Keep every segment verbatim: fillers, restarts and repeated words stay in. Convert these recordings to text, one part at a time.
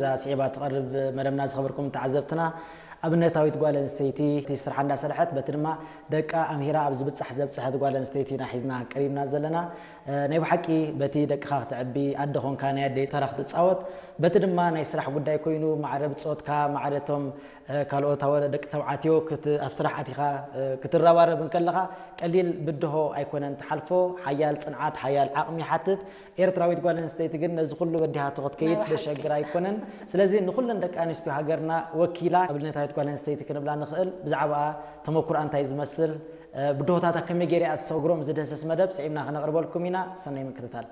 እዛ ስዒባ ትቐርብ መደብና ዝኸበርኩም ተዓዘብትና፣ ኣብነታዊት ጓል ኣንስተይቲ እቲ ስርሓ እንዳሰርሐት፣ በቲ ድማ ደቃ ኣምሂራ ኣብ ዝብጻሕ ዘብጽሐት ጓል ኣንስተይቲ ኢና ሒዝና ቀሪብና ዘለና። እ፣ ናይ ብሓቂ በቲ ደቅኻ ክትዕቢ፣ ኣደ ኾንካ ናይ ኣደይ ተራ ክትጻወት፣ በቲ ድማ ናይ ስራሕ ጉዳይ ኮይኑ፣ ማዕረ ብጾትካ፣ ማዕረ እቶም፣ እ፣ ካልኦት ኣወ-፣ ደቂ ተባዕትዮ ክት-፣ ኣብ ስራሕ ኣቲኻ፣ እ፣ ክትረባረብ እንከለኻ፣ ቀሊል ብድሆ ኣይኮነን ትሓልፎ። ሓያል ጽንዓት፣ ሓያል ዓቕሚ ይሓትት። ኤርትራዊት ጓል ኣንስተይቲ ግን ነዚ ኩሉ በዲሃቶ ክትከይድ ናይ ብሓቂ። ደሸግር ኣይኮነን። ስለዚ ንኹለን ደቂ ኣንስትዮ ሃገርና ወኪላ ኣብነታዊት ጓል ኣንስተይቲ ክንብላ ንኽእል። ብዛዕባኣ ተመኩሮኣ እንታይ ዝመስል፣ እ፣ ብድሆታታ ከመይ ገይራ እያ ትሰግሮም ዝድህስስ መደብ ስዒብና ከነቕርበልኩም ኢና። ሰናይ ምክትታል።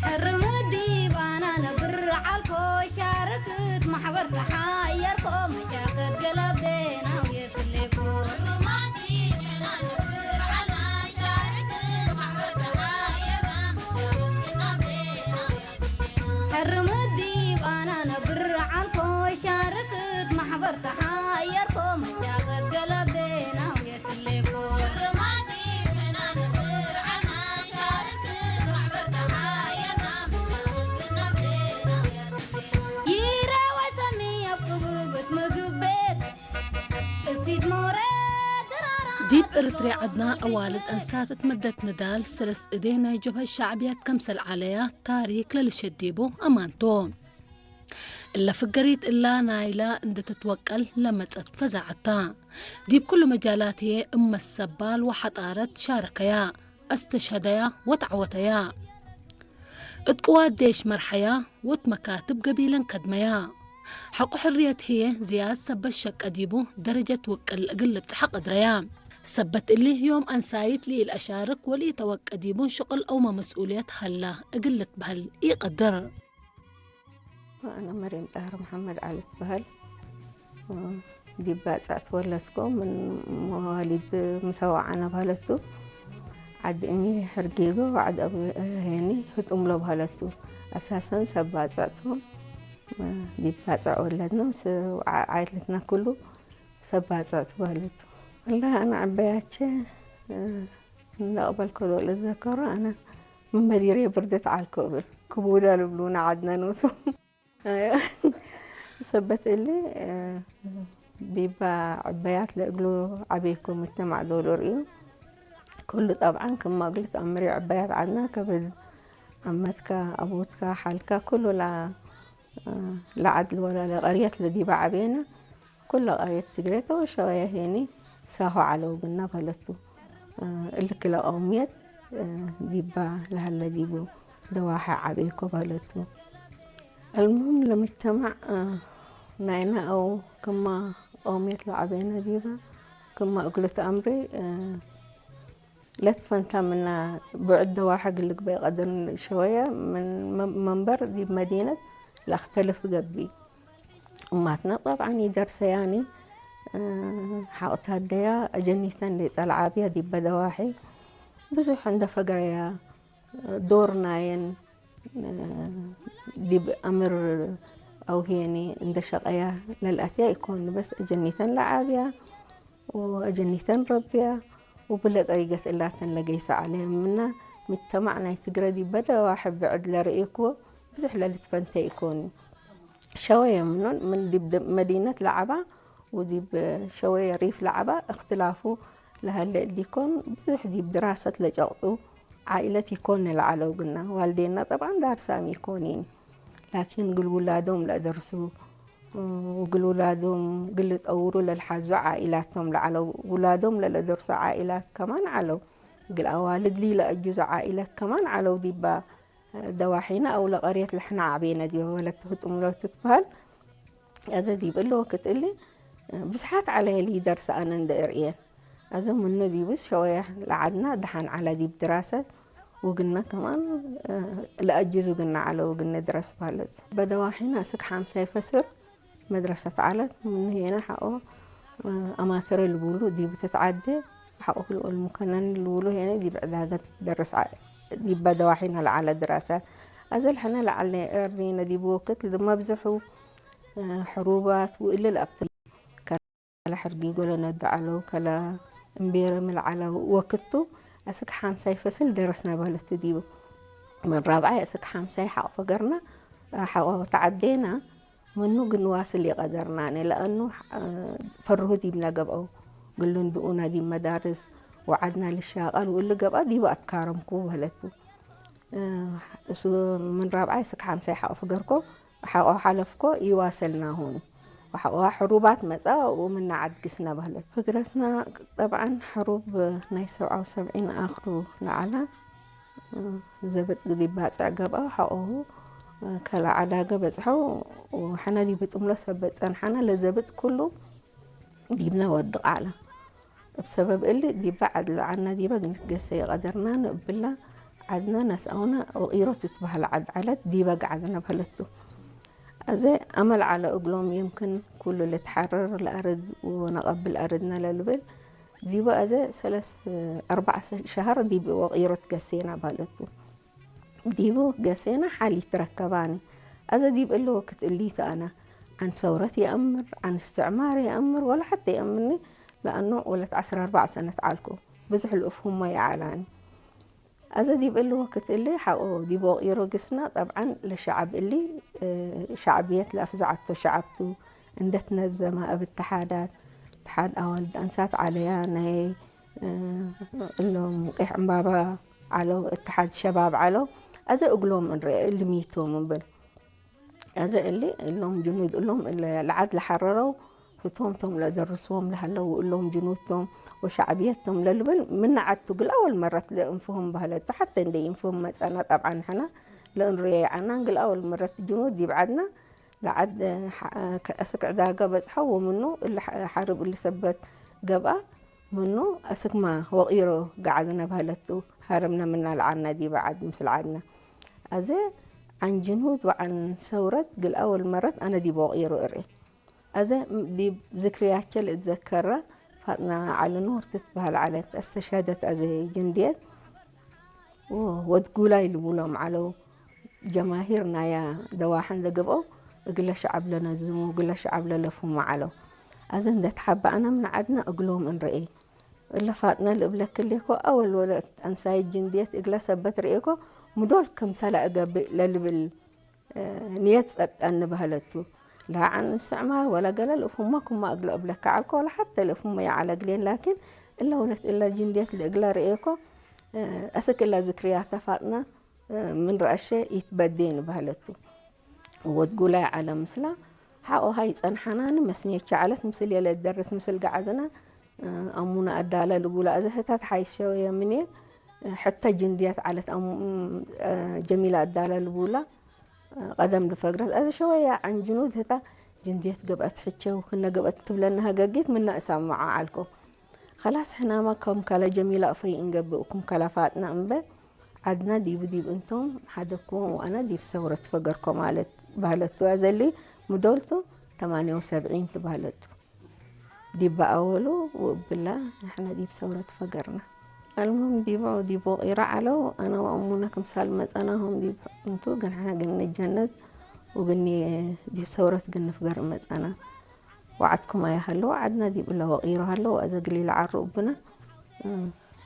ሕርምዲ ባና ነብር ዓልኮ ሻርክት ማሕበር ተሓየርኮ መጃከት ገለቤናው የትሌኮ። ሕርምዲ ባና ነብር ዓልኮ ሻርክት ማሕበር ተሓየርኮ መጃከት ገለቤናው የትሌኮ። ይረ ወሰሚ ኣብ ክብብት ምግብ ቤት እሲት ሞረ ድራራ። ዲብ እርትርየ ዐድና አዋልድ አንሳት እት መደት ንዳል ሰለስ እዴ ናይ ጀብሀት ሸዕብየት ከምሰል ዐለያ ታሪክ ለልሸዴቦ አማንቶ። እለ ፍገሪት እላ ናይላ እንዴ ትትወቀል ለመጸት ፈዛዐት ታ። ዲብ ኩሉ መጃላት ህዬ እመ ሰባል ወሐጣረት ሻረከያ፣ አስተሽሀደያ ወተዐወተያ። እት ቅዋት ዴሽ መርሐያ ወእት መካትብ ገቢለን ከድመያ። ሐቆ ሕርየት ህዬ ዝያድ ሰበት ሸቀ ዲቡ ደረጀት ውቅል እግል ልብጽሐ ቀድረያ። ሰበት እሊ ዮም አንሳይት ለኢለአሻርክ ወለኢተወቀ ዲቡ ሽቅል አውመ መስኡልየት ሀላ እግል ልትበህል ኢቀድር። አነ መርየም ጣህር መሐመድ ዐሊ እትበህል። ዲብ ባጽዕ ትወለድኩ። ምን መዋሊድ ምሰዋዕ አነ በህለቱ። ዐድ እሚ ሕርጌጎ ወዐድ አቡ ሄኒ ህጡም ለበህለቱ። አሳሰን ሰብ ባጽዕ ቶም። ዲብ ባጽዕ ወለድነ። ስ-፣ ዓ-፣ ዓኢለትነ ክሉ ሰብ ባጽዕ ትበህለቱ። ወላሂ አነ ዕበያቼ፣ እ፣ እንደ አቅበልኩ ዶል እዘከሮ አነ ምን መዲርየ ብርደት ዐልኮ እብል። ክቡደ ልብሉነ ዐድነ ኖሱ። አዮ። ሰበት እሊ፣ እ፣ ዲባ ዕበያት ለእግሉ ዐቤኮ ሙጅተማዕ ዶል እርዩ። ኩሉ ጠብዓን ክም እግል ተአምርዮ ዕበያት ዐድና ከብድ አመትካ፣ አቡትካ፣ ሐልካ ኩሉ ለ-፣ እ፣ ለዐድል ወለ ለቀርየት ለዲባ ዐቤነ። ኩለ ቀርየት ትግሬተ ወሸወየ ሄኒ ሳሆ ዐለው ግና በለቱ። እሊ ክለ ቀውምየት ዲባ ለሀለ ዲቡ ደዋሐ ዐቤኮ በለቱ። አልሙህም ለምጅተማዕ ናይነ አው ክመ ቀውምየት ለዐቤነ ዲበ ክመ እግሉ ተአምሪ ለትፈንታ ምና ብዕድ ደዋሐ እግል ልግበእ ቀድር ሸወየ ምን መ-፣ መንበር ዲብ መዲነት ለአክተልፍ ገብእ። እማትነ ጠብዐን ኢደርሰያኒ፣ ሐቅ ታደያ አጀኒተን ሌጠ ለዓብያ ዲበ ደዋሒ ብዙሕ እንደ ፈገረያ ዶር ናየን ዲብ አምር አውሄኒ እንደ ሸቀያ ለልአትያ ኢኮን በስ አጀኒተን ለዓብያ ወአጀኒተን ረብያ፣ ወብለ ጠሪገት እላተን ለገይሰ ዐለየ ምነ ምጅተማዕ ናይ ትግረ ዲበ ደዋሕብ ብዕድ ለርኤክዎ ብዙሕ ለልትፈንተ ኢኮን። ሸወየ ምኖን ምን ዲብ መዲነት ለዐባ ወዲብ ሸወየ ሪፍ ለዐባ እክትላፉ ለሀለ እዲኮን፣ ብዙሕ ዲብ ድራሰት ለጨቅጡ ዓኢለት ኢኮን ለዐለው ግና፣ ዋልዴና ጠብዓን ዳርሳም ኢኮኒን። ላኪን እግል ውላዶም ለአደርሱ፣ እግል ውላዶም እግል ልጠውሩ ለልሓዙ ዓኢላት ቶም ለዐለው፣ ውላዶም ለለደርሱ ዓኢላት ከማን ዐለው። እግል አዋልድ ሊ ለአጁዙ ዓኢላት ከማን ዐለው። ዲባ ደዋሒነ አው ለቀርየት ለሕነ ዐቤነ ዲበ ወለት ህጡም ሎ ትትበህል። አዘ ዲብ እሊ ወክት እሊ ብዝሓት ዐለየ ሊደርስ አነ እንደ እርኤን። አዘ ምኑ ዲብስ ሸወየ ለዐድና ደሐን ዐለ ዲብ ድራሰት ወግነ ከማን ለአጅዝ ወግነ ዐለ ወግነ ድረስ ባለት። በደዋሒነ እስክ ሓምሳይ ፈስር መድረሰት ዐለት። ምኑ ሄነ ሐቆ አማተረ ልቡሉ ዲብ ትትዓዴ ሐቆ ክልኦል ሙከነን ልቡሉ ሄነ ዲብ ዕዳገት ደርስ ዐ-፣ ዲበ ደዋሒነ ለዐለ ድራሳት። አዘ ለሕነ ለዐልነ ኤርኒነ ዲብ ወክድ ለመብዝሑ ሕሩባት ወእሊ ለአብትል ከለ ሕርጊጎ ለነዱ ዐለው፣ ከለ እምቤረም ለዐለው ወክድ ቱ። አስክ ሐምሳይ ፈስል ደረስነ በህለት ዲቡ። ምን ራብዓይ አስክ ሐምሳይ ሐቆ ፈገርነ፣ ሐቆ ተዐዴነ። ምኑ ግን ዋስል ኢቀደርናነ፣ ለአኑ ፈርሁ ዲብነ ገብአው፣ ግሉን ብኡነ ዲብ መዳርስ ወዐድነ ልሻቀል ወእሊ ገብአ ዲቡ አትካረምኩ በህለት ቱ። እሱ ምን ራብዓይ እስክ ሐምሳይ ሐቆ ፈገርኮ፣ ሐቆ ሐለፍኮ ኢዋሰልናሆኑ። ወሐቆ ሕሩባት መጽአ ወምነ ዐድ ግስነ በህለት። ፈግረትነ ጠብዓን ሕሩብ ናይ ሰብዓ ወሰብዒን አክሩ ለዐለ ዘብጥ ዲብ ባጽዕ ገብአ፣ ሐቆሁ ከለ ዐዳገ በጽሐው ወሐነ ዲብ ጥምሎ ሰበት ጸንሐነ። ለዘብጥ ኩሉ ዲብነ ወድቅ ዐለ። እብ ሰበብ እሊ ዲበ ዐድ ለዐድነ ዲበ ግንትገሰ ኢቀደርናን እብለ ዐድነ ነስአውነ ወቂሮ ትትበህል ዐድ ዐለት ዲበ ገዐዝነ በህለት ቱ። አዜ አመል ዐለ እግሎም፣ የምክን ኩሉ ልትሐረር ለአርድ ወነቀብል አርድነ ለልብል ዲቡ አዜ ሰለስ አርበዕ ሸሀር ዲብ ወቂሮ ትገሴነ በህለት ቱ። ዲቡ ገሴነ ሐል ኢትረከባኒ። አዜ ዲብ እሊ ወክድ እሊ ተአነ ዐን ሰውረት ይአምር፣ ዐን እስትዕማር ይአምር፣ ወላ ሐቴ ይአምርኒ፣ ለአኑ ወለት ዐስር አርበዕ ሰነት ዐልኩ። ብዙሕ ልእፍሁሞ ይዐላኒ። አዜ ዲብ እሊ ወክድ እሊ ሐቆ ዲብ ወቂሮ ግስነ፣ ጠብዐን ለሸዐብ እሊ ሸዕብየት ለአፍዘዐቶ ሸዐብ ቱ፣ እንዴ ትነዘመ እብ እትሓዳት፣ እትሓድ አዋልድ አንሳት ዐለያ፣ ናይ እሎም ቄሕ ዕምባባ ዐለው፣ እትሓድ ሸባብ ዐለው። አዜ እግሎም እንርኤ እሊ ሚ ቶም እብል። አዜ እሊ እሎም ጅኑድ እሎም እለ ለዐድ ለሐረረው ህቶም ቶም ለደርስዎም ለሀለው፣ እሎም ጅኑድ ቶም ወሸዕብየት ቶም ለልብል ምነ ዐድ ቱ እግል አወል መረት ለእንፍሆም በህለት ቱ። ሐቴ እንዴ ኢንፍሆም መጸነ፣ ጠብዓን ሕነ ለእንርኤ ይዐና፣ እግል አወል መረት ጅኑድ ዲብ ዐድነ ለዐድ አስክ ዕዳገ በጽሐው ወምኑ እሊ ሐርብ እሊ ሰበት ገብአ፣ ምኑ አስክመ ወቂሮ ገዐዝነ በህለት ቱ። ሀረምነ ምነ ለዐድነ ዲበ ዐድ ምስል ዐድነ። አዜ ዐን ጅኑድ ወዐን ሰውረት እግል አወል መረት አነ ዲብ ወቂሮ እርኤ። አዜ ዲብ ዝክርያቼ ለእትዘከረ ፋጥነ ዐሊ ኑር ትትበህል ዐለት። አስተሽሀደት አዜ ጅንድየት ወወድ ጉላይ ልቡሎም ዐለው። ጀማሂር ናያ ደዋሐን ለገብአው እግለ ሸዐብ ለነዝሙ፣ እግለ ሸዐብ ለለፍሁሙ ዐለው። አዜ እንዴ ተሐበአነ ምን ዐድነ እግሎም እንርኤ። እለ ፋጥነ ልእብለክ እሊኮ፣ አወል ወለት አንሳይት ጅንድየት እግለ ሰበት ርኤኮ፣ ምዶል ክምሰለ እገብእ ለልብል ንየት ጸብጠኒ በህለት ቱ። ላ ዐን እስትዕማር ወላ ገሌ ልእፍሁመ ክመ እግለ እብለከ ዐልኮ፣ ወላ ሐቴ ልእፍሁመ ይዐለ እግሌን፣ ላኪን እለ ወለት እለ ጅንድየት ለእግለ ርኤኮ፣ አስክ እለ ዝክርያተ ፋጥነ ምን ረአሼ ኢትበዴኒ በህለት ቱ። ወድ ጉላይ ዐለ ምስላ ሐቆ ሀይ ጸንሐናኒ መስኔቼ ዐለት ምስልየ ለደርስ ምስል ገዐዝነ አሙነ አዳለ ልቡለ አዜ ህታት ሐይስ ሸወየ ምኔ ሕተ ጅንድየት ዐለት ጀሚለ አዳለ ልቡለ ቀደም ልፈግረት አዜ ሸወየ ዐን ጅኑድ ህታ ጅንድየት ገብአት ሕቼ ወክነ ገብአት ትብለኒ ሀገጊት ምነ እሰምዖ ዐልኮ። ከላስ ሕናመ ከም ከለ ጀሚለ እፈይ እንገብእ ክም ከለ ፋጥነ እምበ ዐድነ ዲቡ ዲብ እንቶም ሐደግኮም ወአነ ዲብ ሰውረት ፈገርኮ ማለት በህለት ቱ። አዘሊ ምዶልቱ ተማንየ ወሰብዒን ትበህለት ቱ። ዲበ አወሉ ወእብለ ንሕነ ዲብ ሰውረት ፈገርነ። አልሙህም ዲበ ወዲብ ወቂረ ዐለው። አነ ወአሙነ ክምሳል መጸናሆም ዲብ እንቱ ግን ሕነ ግን ንጀነድ ወግኒ ዲብ ሰውረት ግን ንፍገር መጸና። ወዐድኩም አየ ሀለው ዐድነ ዲብ እለ ወቂሮ ሀለው ወአዘ ግሊ ለዐሩ እብነ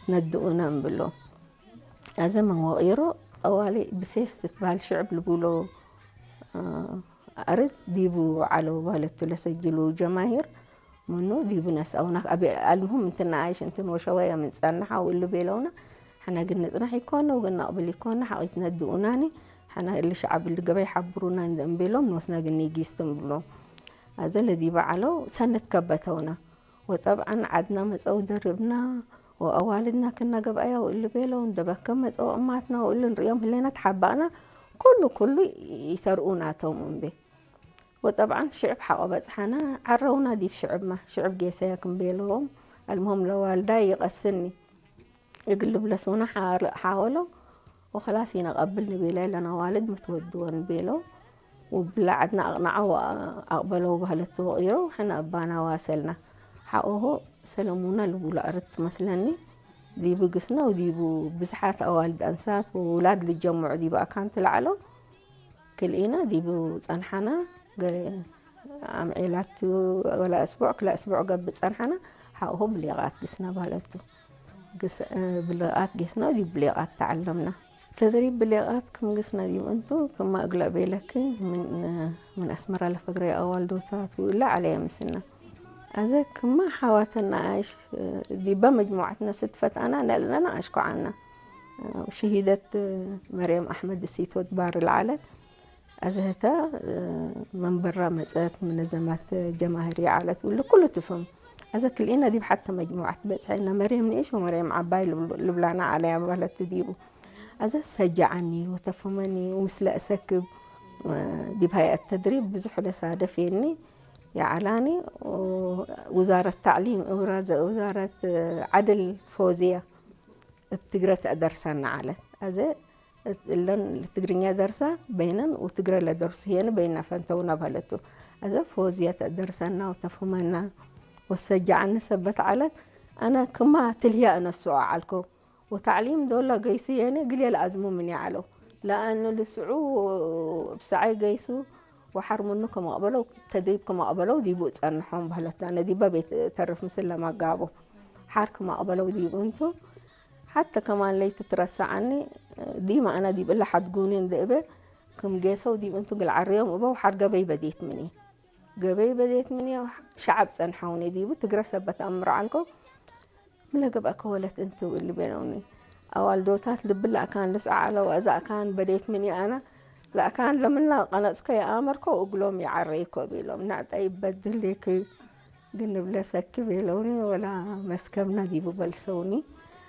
ነድኡነ እምብሎ። አዘ ምን ወቂሮ ጠዋሊ ብሴስ ትትበህል ሽዕብ ልቡሎ አርድ ዲቡ ዐለው በህለት ቱ ለሰጅሉ ጀማሂር ምኑ ዲቡ ነስአውነ። አልሙህም እንትን ነአይሽ እንትን ወሸወየ ምን ጸንሐ ወእሊ ቤለውነ፣ ሕነ ግን ንጽነሕ ኢኮነ ወግን ነቅብል ኢኮነ ሐቂት ነድኡናኒ፣ ሕነ እሊ ሸዐብ እሊ ገበይ ሐብሩና እንዴ እምቤሎም ኖስነ ግኒ ጊስ ትም ብሎም። አዘ ለዲበ ዐለው ሰነት ከበተውነ። ወጠብዐን ዐድነ መጸው ደርብና ወአዋልድነ ክነ ገብአያ ወእሊ ቤለው እንዴ በከ መጸው እማትነ ወእሊ እንርእዮም ህሌነ ተሐበእነ ኩሉ ኩሉ ኢተርኡና ቶም እምቤ። ወጠብዐን ሽዕብ ሐቆ በጽሐነ ዐረውነ ዲብ ሽዕብመ። ሽዕብ ጌሰየ ክም ቤለዎም። አልሙህም ለዋልዳይ ይቀስኒ እግል ልብለሱነ ሓወለው ወክላስ ኢነቀብል ንቤለ ለነዋልድ ምትወድወን ቤለው። ወብለ ዐድነ አቅነዐው ወአቅበለው በህለት ቱ ወቂረው ሕነ እባና ዋሰልነ። ሐቆሁ ሰለሙነ ልቡለ አርድ ትመስለኒ። ዲቡ ግስነ ወዲቡ ብዝሓት አዋልድ አንሳት ወውላድ ልጀምዑ ዲቡ አካን ትለዐለው። ክልኢነ ዲቡ ጸንሐነ። ገ-፣ አምዔላት ወለ እስቡዕ ክለ እስቡዕ ገብእ ጸንሐነ። ሐውሁ ብሌቃት ግስነ በህለት ቱ። ግስ-፣ ብሌቃት ጌስነ ዲብ ብሌቃት ተዐለምነ። ተድሪብ ብሌቃት ክም ግስነ ዲብ እንቱ፣ ክመ እግለ ቤለኪ፣ ምን፣ ምን አስመረ ለፈግረየ አዋልዶታት ወእለ ዐለየ ምስልነ። አዜ ክመ ሐዋተ ነአሽ ዲበ መጅሙዐትነ ስድፈት አና ነአልነ ነአሽኮ ዐልነ። ሽሂደት መርየም አሕመድ እሲት ወድባር ለዐለት። አዜ ህተ ምን በራ መጸት ምነዘማት ጀማሂርየ ዐለት፣ እሊ ኩሉ ትፍህም። አዜ ክልኤነ ዲብ ሐተ መጅሙዐት በጽሐነ፣ መርየም ንኢሽ ወመርየም ዐባይ ልብሉ-፣ ልብላና ዐለያ በህለት ዲቡ። አዜ ሰጀዐኒ ወተፍህመኒ ወምስለ እሰክብ ዲብ ሀይአት ተድሪብ ብዙሕ ለሳደፌኒ የዐላኒ ውዛረት ተዕሊም፣ ውዛረት ዐድል ፎዝየ። እብ ትግረ ተአደርሰነ ዐለት። አዜ እለን ትግርኛ ደርሰ በይነን ወትግረ ለደርሱ ህዬ በይነ ፈንተውነ በህለት ቱ። አዜ ፎዝየ ተአደርሰና ወተፍህመና ወሰጀዐኒ ሰበት ዐለት። አነ ክማ ትልህየ እነስኦ ዐልኮ። ወተዕሊም ዶል ለገይሱ ህዬ ግልየ ለአዝሙ ምንየ ዐለው። ለአኑ ልስዑ እብ ሰዐይ ገይሱ ወሐር ምኑ ክም አቅበለው፣ ተድሪብ ክም አቅበለው ዲቡ እጸንሖም በህለት። አነ ዲበ ቤት ተርፍ ምስል ለመጋቦ ሐር ክም አቅበለው ዲቡ እንቱ። ሐተ ከማን ለይትትረሰዐኒ፣ ዲመ አነ ዲብ እለ ሐድጉኒ እንዴ እቤ ክም ጌሰው ዲብ እንቱ እግል ዐርዮም እበው ሐር ገበይ በዴት ምንየ። ገበይ በዴት ምንየ ሸዐብ ጸንሐውኒ ዲቡ ትግረ ሰበት አምሮ ዐልኮ። ምን ለገብአከ ወለት እንቱ እሊ ቤለውኒ። አዋልዶታት ልብል ለአካን ልስዖ ዐለው። አዜ አካን በዴት ምንየ አነ ለአካን ለምነ ቀነጽኮ የአመርኮ እግሎም የዐረይኮ ቤሎም። ነዕጠ ይበድል ሌኪ ግን እብለ ሰኪ ቤለውኒ ወላ መስከብነ ዲቡ በልሰውኒ።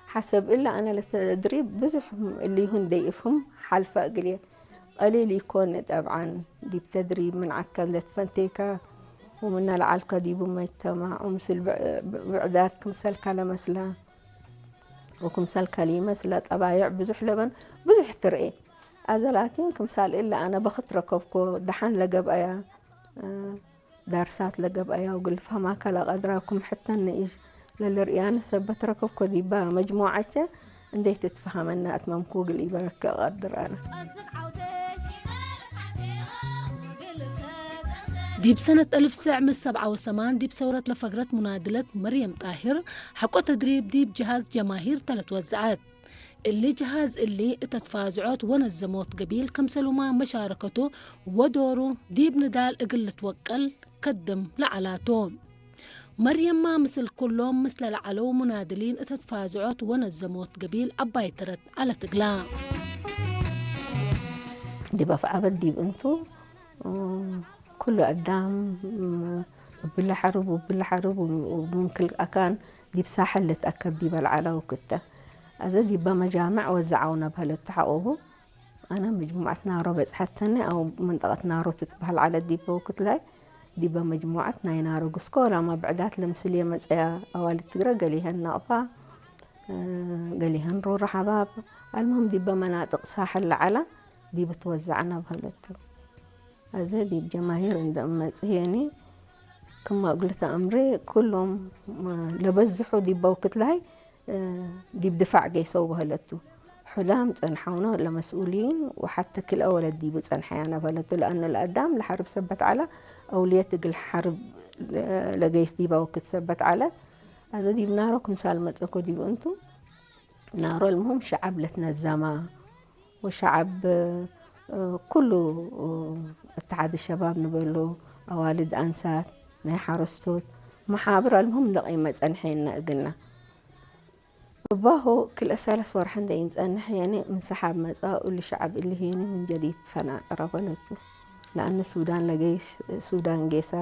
ሐሰብ እለ አነ ለተድሪብ ብዙሕ እሊሁ እንዴ እፍህም ሐልፈ እግልየ። ቀሊል ኢኮን ጠብዓን፣ ዲብ ተድሪብ ምን ዐከ እንዴ ትፈንቴከ ወምነ ለዐልከ ዲቡ መጅተማዕ ወምስል ብዕ-፣ ብዕዳት ክምሰልከ ለመስለ ወክምሰልከ ሊመስለ ጠባይዕ ብዙሕ ለበን ብዙሕ ትርኤ። አዜ ላኪን ክምሳል እለ አነ በክት ረከብኮ፣ ደሐን ለገብአያ፣ እ፣ ዳርሳት ለገብአያ ወግል ፈህማከ ለቀድራ ክም ሕተን ንኢሽ ለልርእያነ ሰበት ረከብኮ። ዲበ መጅሙዐቼ እንዴ ትትፈሀመነ አትመምኩ እግል ኢበረከ እቀድር አነ። ዲብ ሰነት አልፍ ሰዕ ምን ሰብዓ ወሰማን ዲብ ሰውረት ለፈግረት ሙናድለት መርየም ጣሂር ሐቆ ተድሪብ ዲብ ጀሃዝ ጀማሂር ተ ለትወዘዐት። እሊ ጀሃዝ እሊ እተ ትፋዝዖት ወነዘሞት ገቢል ከምሰሉማ መሻረከቱ ወዶሩ ዲብ ንዳል እግል ልትወቀል ከድም ለዐላቱ። መርየማ ምስል ኩሎም ምስለ ለዐለው ሙናድሊን እተ ትፋዝዖት ወነዘሞት ገቢል ዐባይ ተረት ዐለት እግላ። ዲብ አፍዐበት ዲብ እንቱ፣ ኩሉ አዳም እብለ ሐርብ ወእብለ ሐርብ ወምን ክል አካን ዲብ ሳሕል ልትአከብ ዲበ ለዐለ ወክድ ተ። አዜ ዲበ መጃምዕ ወዘዐውነ በህለት ሐቆሁ። አነ መጅሙዐት ናሮ በጽሐተኒ አው መንጠቀት ናሮ ትትበህል ዐለት ዲበ ወክድ ላይ። ዲበ መጅሙዐት ናይ ናሮ ግስኮ ወላመ ብዕዳት ለምስልየ መጽአያ አዋልድ ትግረ ገሌሀን ናቅፋ፣ ገሌሀን ሮሮ ሐባብ። አልሙህም ዲበ መናጥቅ ሳሕል ለዐለ ዲብ ትወዘዐነ በህለት ቱ። አዜ ዲብ ጀማሂር እንዴ እመጽእ ህዬኒ፣ ክመ እግል ተአምሬ፣ ኩሎም ለበዝሑ ዲበ ወክድ ላይ ዲብ ድፋዕ ገይሰው በህለት ቱ። ሕዳም ጸንሐውነ ለመስኡሊን ወሐተ ክልኤ ወለት ዲቡ ጸንሐያነ በህለት ቱ። ለአኑ ለአዳም ለሐርብ ሰበት ዐለ፣ አውልየት እግል ሐርብ ለገይስ ዲበ ወክድ ሰበት ዐለ። አዜ ዲብ ናሮ ክምሳል መጽአኮ ዲብ እንቱ፣ ናሮ አልሙህም ሸዐብ ለትነዘማ፣ ወሸዐብ፣ እ፣ ኩሉ፣ እ፣ እትሓድ ሸባብ ንበሎ፣ አዋልድ አንሳት፣ ናይ ሐረስቶት፣ መሓብር አልሙህም እንዴ ቀይመ ጸንሐ እግልነ። እባሁ ክልኤ ሰለስ ወርሕ እንዴ ኢንጸንሕ የኒ ምን ሰሓብ መጽአ፣ እሊ ሸዐብ እሊ ህዬኒ ምን ጀዲድ ፈናጠረ በለቱ። ለአነ ሱዳን ለገይስ፣ ሱዳን ጌሰ፣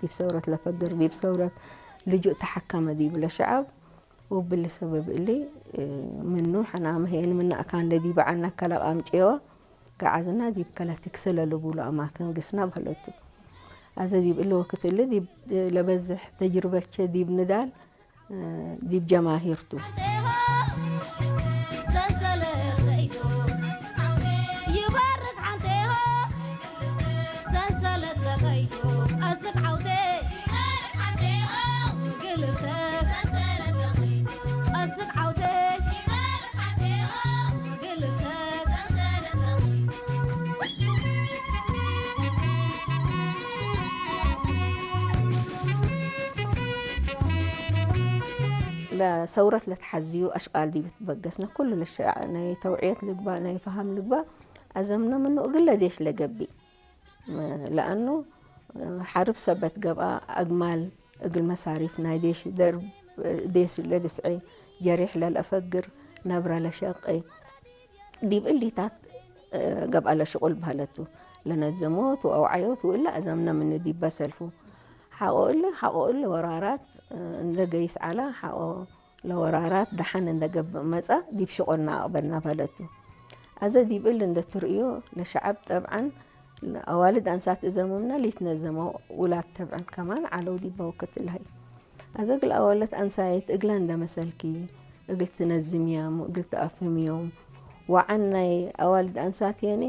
ዲብ ሰውረት ለፈግር፣ ዲብ ሰውረት ልጁእ ተሐከመ ዲብለ ሸዐብ። ወብሊ ሰበብ እሊ ምኑ ሐናመ ህዬን ምነ አካን ለዲበ ዐልነ ከለቅ አምጽኦ ገዓዝና ዲብ ከለ ትክሰ ለልቡሉ አማክን ግስና በህለቱ። አዜ ዲብ እሊ ወክት እሊ ዲብ ለበዝሕ ተጅርበቼ ዲብ ንዳል ዲብ ጀማሂር ቱ። ለሰውረት ለትሐዝዩ አሽቃል ዲብ ትበገስነ፣ ኩሉ ለሸ-፣ ናይ ተውዕየት ልግባእ፣ ናይ ፈሃም ልግባእ፣ አዘምነ ምኑ እግለ ዴሽ ለገብእ። ለአኑ ሐርብ ሰበት ገብአ፣ አግማል እግል መሳሪፍ ናይ ዴሽ ደርብ፣ ዴሽ ለልስዔ፣ ጀሬሕ ለልአፈግር፣ ነብረ ለሸቄ፣ ዲብ እሊታት ገብአ ለሽቁል በህለቱ፣ ለነዘሞት ወአውዓዮት ወእለ አዘምነ ምኑ ዲበ ሰልፉ። ሐቆ እለ፣ ሐቆ እለ ወራራት እንደ ገይስ ዐለ፣ ሐቆ ለወራራት ደሐን እንደ ገብእ መጽአ፣ ዲብ ሽቁልና አቅበልና በህለቱ። አዘ ዲብ እሊ እንደ ትርእዮ፣ ለሸዐብ ጠብዐን አዋልድ አንሳት እዘምምነ ሊትነዘመው ውላድ ተብዐን ከማን ዐለው ዲበ ወክት እለ ህይ። አዘ እግል አዋልድ አንሳይት እግለ እንደ መሰልኪ እግል ትነዝምያም ወእግል ተአፍህምዮም ወዐን ናይ አዋልድ አንሳት የኒ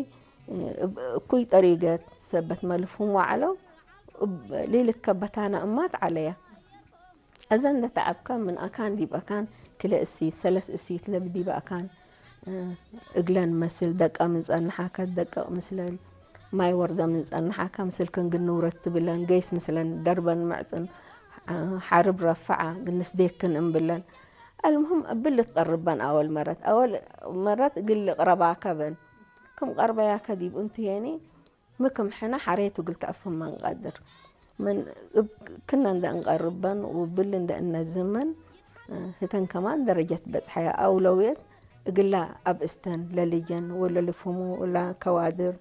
እብ እኩይ ጠሪገት ሰበት መልፍሁም ወዐለው እብ ሊልትከበታነ እማት ዐለየ። አዘ እንደ ተዐብከ ምን አካን ዲብ አካን ክልኤ እሲት፣ ሰለስ እሲት ለብ ዲበ አካን፣ እ፣ እግለን መስል ደቀ ምን ጸንሓከ ትደቀቅ ምስለን፣ ማይ ወርደ ምን ጸንሓከ ምስልክን እግል ንውረድ ትብለን፣ ገይስ ምስለን ደርበን ምዕጥን፣ ሐርብ ረፍዐ እግል ንስዴክን እምብለን። አልሙህም እብል ልትቀርበን አወል መረት፣ አወል መረት እግል ልቅረባከ በን። ክም ቀርበያከ ዲብ እንቱ ሄኒ፣ ሚ ክም ሕነ ሐሬቱ እግል ተአፍህመ እንቀድር። ምን እብ ክነ እንደ እንቀርበን ወብል እንደ እነዝመን፣ ህተን ከማን ደረጀት በጽሐየ አውለውየት እግላ አብእስተን ለልጀን ወለልፍህሙ ወለከዋድር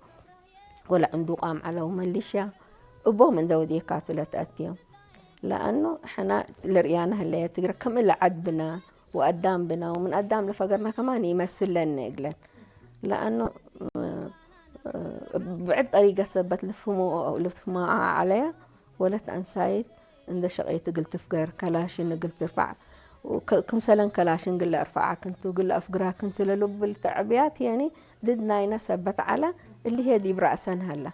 ወለዕንዱ ቃም ዐለው መልሽያ እቦም እንደ ወዴካቱ ለተአትዮም። ለአኑ ሕነ ለርእያነ ህለየ ትግረ ክም እለ ዐድ ብነ ወአዳም ብነ ወምን አዳም ለፈገርነ ከማን ኢመስለነ እግለን። ለአኑ ብዕድ ጠሪቀት ሰበት ልፍህሙ፣ ልፍህማ ዐለየ። ወለት አንሳይት እንደ ሸቄት እግል ትፍገር፣ ከላሽን እግል ትርፈዕ፣ ወክ-፣ ክምሰለን ከላሽን እግል ለአርፈዓ ክንቱ፣ እግል ለአፍግራ ክንቱ ለልብል ተዕብያት የኒ ድድ ናይነ ሰበት ዐለ። እሊ ህዬ ዲብ ረአሰን ሀለ።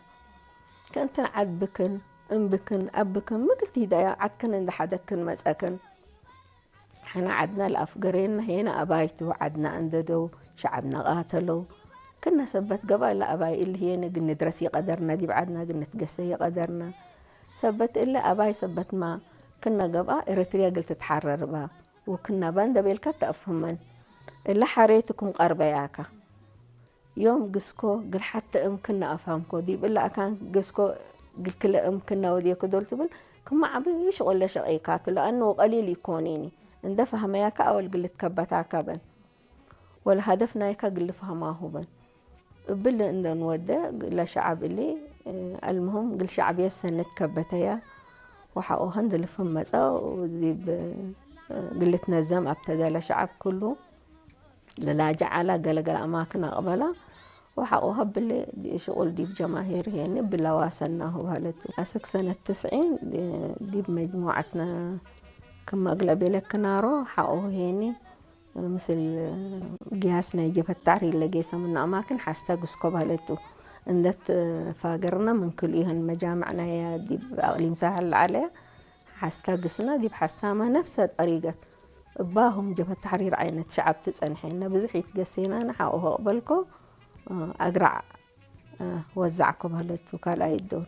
ከእንትን ዐድ ብክን፣ እም ብክን፣ አብ ብክን፣ ሚ እግል ትሂደያ ዐድክን እንደ ሐደግክን መጸክን። ሕነ ዐድነ ለአፍገሬነ ሄነ አባይቱ ዐድነ አንደደው፣ ሸዐብነ ቃተለው። ክነ ሰበት ገብአ እለ አባይ እሊ ህዬነ እግል ንድረስ ኢቀደርነ፣ ዲብ ዐድነ እግል ንትገሰ ኢቀደርነ። ሰበት እለ አባይ ሰበትማ ክነ ገብአ ኤረትርየ እግል ትትሐረር እባ ወክነ እባ እንደ ቤልከ ተአፍህመን። እለ ሐሬቱ ክም ቀርበያከ። ዮም ግስኮ እግል ሐቴ እም ክነ አፍሀምኮ፣ ዲብ እለ አካን ግስኮ እግል ክልኤ እም ክነ ወዴኮ ዶል ትብል፣ ክመ ዐቢ ሽቁል ለሸቄካቱ፣ ለአኑ ወቀሊል ኢኮኒኒ፣ እንደ ፈሀመያከ አወል እግል ልትከበታከ በን፣ ወለሀደፍ ናይከ እግል ልፍሀማሁ በን። እብሊ እንደ ንወዴ ለሸዐብ እሊ፣ አልሙህም እግል ሸዕብየት ሰኒ ትከበተየ፣ ወሐቆሀ እንደ ልፍህም መጸ፣ ዲብ እግል ልትነዘም አብተደ ለሸዐብ ክሉ። ለላጀ ዐለ፣ ገለ-ገለ አማክን አቅበለ ወሐቆ ሀብሌ ሽቁል ዲብ ጀማሂር ሄኒ እብለ ዋሰናሁ በህለቱ። አስክ ሰነት ትስዒን ዲብ መጅሙዐትነ ክመ እግለ ቤለክ ናሮ ሐቆሁ ሄኒ ምስል ግያስ ናይ ጀብሀት ተሕሪር ለጌሰ ምነ አማክን ሐስተ ግስኮ በህለቱ። እንደ ትፋገርነ ምን ክልኢሀን መጃምዕ ናየ ዲብ አቅሊም ሳህል ለዐለ ሐስተ ግስነ ዲብ ሐስታመ ነፍሰ ጠሪቀት እባሁም ጀብሀት ተሕሪር ዐይነት ሸዐብ ቱ ጸንሐነ፣ ብዙሕ ኢትገሴናነ፣ ሐቆሁ አቅበልኮ፣ አግራዕ ወዛዕኮ በህለቱ ካልኣይ ዶል።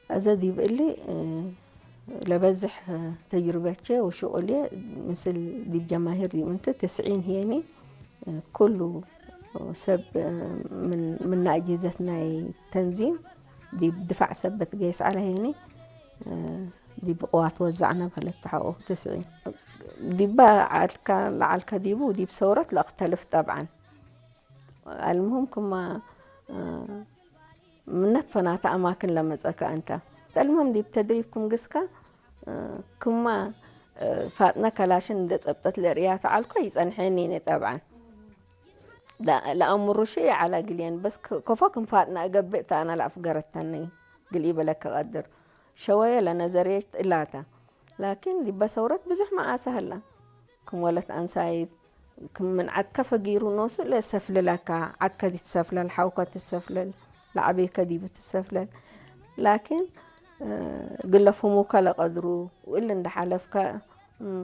አዘ ዲብ እሊ ለበዝሕ ተጅርበቼ ወሽቁልዬ ምስል ዲብ ጀማሂር ዲብ እንቱ ትስዒን ህዬኒ፣ ኩሉ ሰብ ምን፣ ምነ አጅህዘት ናይ ተንዚም ዲብ ድፋዕ ሰበት ገይስ ዐለ ሄኒ፣ ዲብ ቅዋት ወዛዕነ በህለት ተሐቆ ትስዒን። ዲበ ዐልከ ለዐልከ ዲቡ ዲብ ሰውረት ለአክተልፍ ጠብዐን። አልሙህም ክመ ምነት ፈናተ አማክን ለመጸከ እንተ። አልሙህም ዲብ ተድሪብ ክም ግስከ ክመ ፋጥነ ከላሽን እንደ ጸብጠት ለርእያተ ዐልኮ ኢጸንሐኒኒ ጠብዐን። ለ-፣ ለአምሩ ሺ ዐለ እግልየን፣ በስ ከ-፣ ከፎ ክም ፋጥነ እገብእ ተ አነ ለአፍገረተኒ እግል ኢበለከ ቀድር። ሸወየ ለነዘርየት እላተ። ላኪን ዲበ ሰውረት ብዙሕ መአሰ ሀላ። ክም ወለት አንሳይት፣ ክም ምን ዐድከ ፈጊሩ ኖሱ ለሰፍልለካ፣ ዐድከ ትሰፍለል፣ ሐውከ ትሰፍለል፣ ለዐቤከ ዲቡ ትሰፍለል። ላኪን፣ እ፣ እግል ለፍህሙከ ለቀድሩ፣ ወእሊ እንደ ሐለፍከ፣ እም፣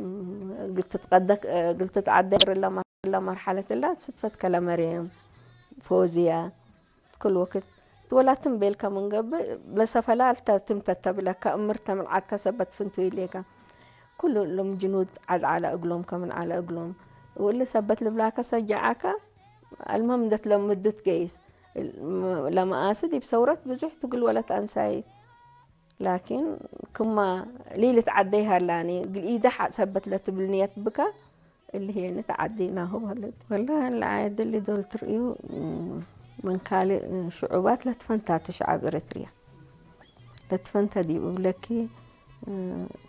እግል ትትቀደክ-፣ እግል ትትዐደር እለ መ-፣ እለ መርሐለት እለ ስድፈትከ ለመርየም፣ ፎዝያ፣ ክል ወክድ ወላትም ቤልከ ምን ገብእ፣ ለሰፈላል ተ-፣ ትምተት ተብለከ፣ እምርተ ምን ዐድከ ሰበት ፍንቱይ ሌከ። ኩሉ እሎም ጅኑድ ዐድ ዐለ እግሎም ከምን ዐለ እግሎም። ወእሊ ሰበት ልብላከ ሰጀዓከ፣ አልመም እንደ ትለምዱ ትገይስ። ለመአሲ ዲብ ሰውረት ብዙሕ ትግል ወለት አንሳይት። ላኪን ክማ ሊልትዓደይ ሀላኒ፣ እግል ኢደ ሐ-፣ ሰበት ለትብል ንየት ብከ፣ እሊ ህዬ ንትዓዴናሁ በህለት። ወላሂ ለዓየድ እሊ ዶል ትርእዩ፣ ምን ካልእ ሽዑባት ለትፈንታቱ ሸዓብ ኤረትርያ። ለትፈንተ ዲብ እብለኪ፣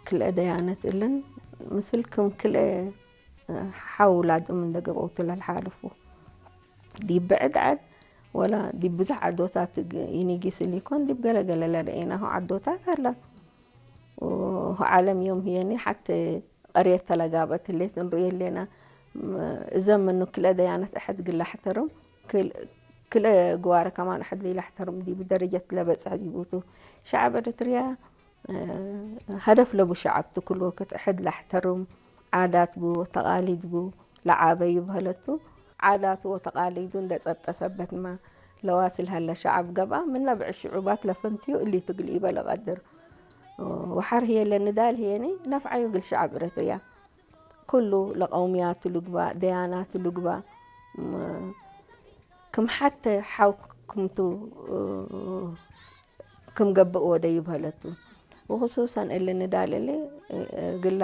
ክልኤ ደያነት እልን ምስል ክም ክልኤ ሐው ውላድም እንደ ገብአውቱ ለልሓልፉ። ዲብ ብዕድ ዐድ ወላ ዲብ ብዙሕ ዐዶታት ግ-፣ ኢኒጊስ እሊኮን፣ ዲብ ገለ ገለ ለረኤናሁ ዐዶታት ሀላ። ወዓለም ዮም ህዬኒ ሐቴ ቀርየት ተለጋብአት ህሌት እንርእዮ ህሌና። እዘ ምኑ ክልኤ ደያነት እሕድ እግል ለሕተርም፣ ክል-፣ ክልኤ ግዋረ ከማን እሕድ ለኢለሕተርም ዲብ ደረጀት ለበጽሕ ዲቡቱ። ሸዐብ ኤረትርያ ሀደፍ ለቡ ሸዐብ ቱ፣ ክል ወክድ እሕድ ለሕተርም፣ ዓዳት ቡ ወተቃሊድ ቡ ለዓበዩ በህለቱ። ዓዳቱ ወተቃሊዱ እንደ ጸብጠ ሰበትመ ለዋስል ሀለ ሸዐብ ገብአ፣ ምነ ብዕድ ሽዑባት ለፈንትዩ እሊቱ እግል ኢበ ለቀድር። ወሐር ህዬ ለንዳል ህዬኒ ነፍዐዩ እግል ሸዐብ ኤረትርያ። ክሉ ለቀውምያቱ ልግባእ፣ ደያናቱ ልግባእ፣ ክም ሐቴ ሐው ክምቱ ክም ገብእ ወደዩ በህለቱ። ወክሱሰን እሊ ንዳል እሊ እግላ፣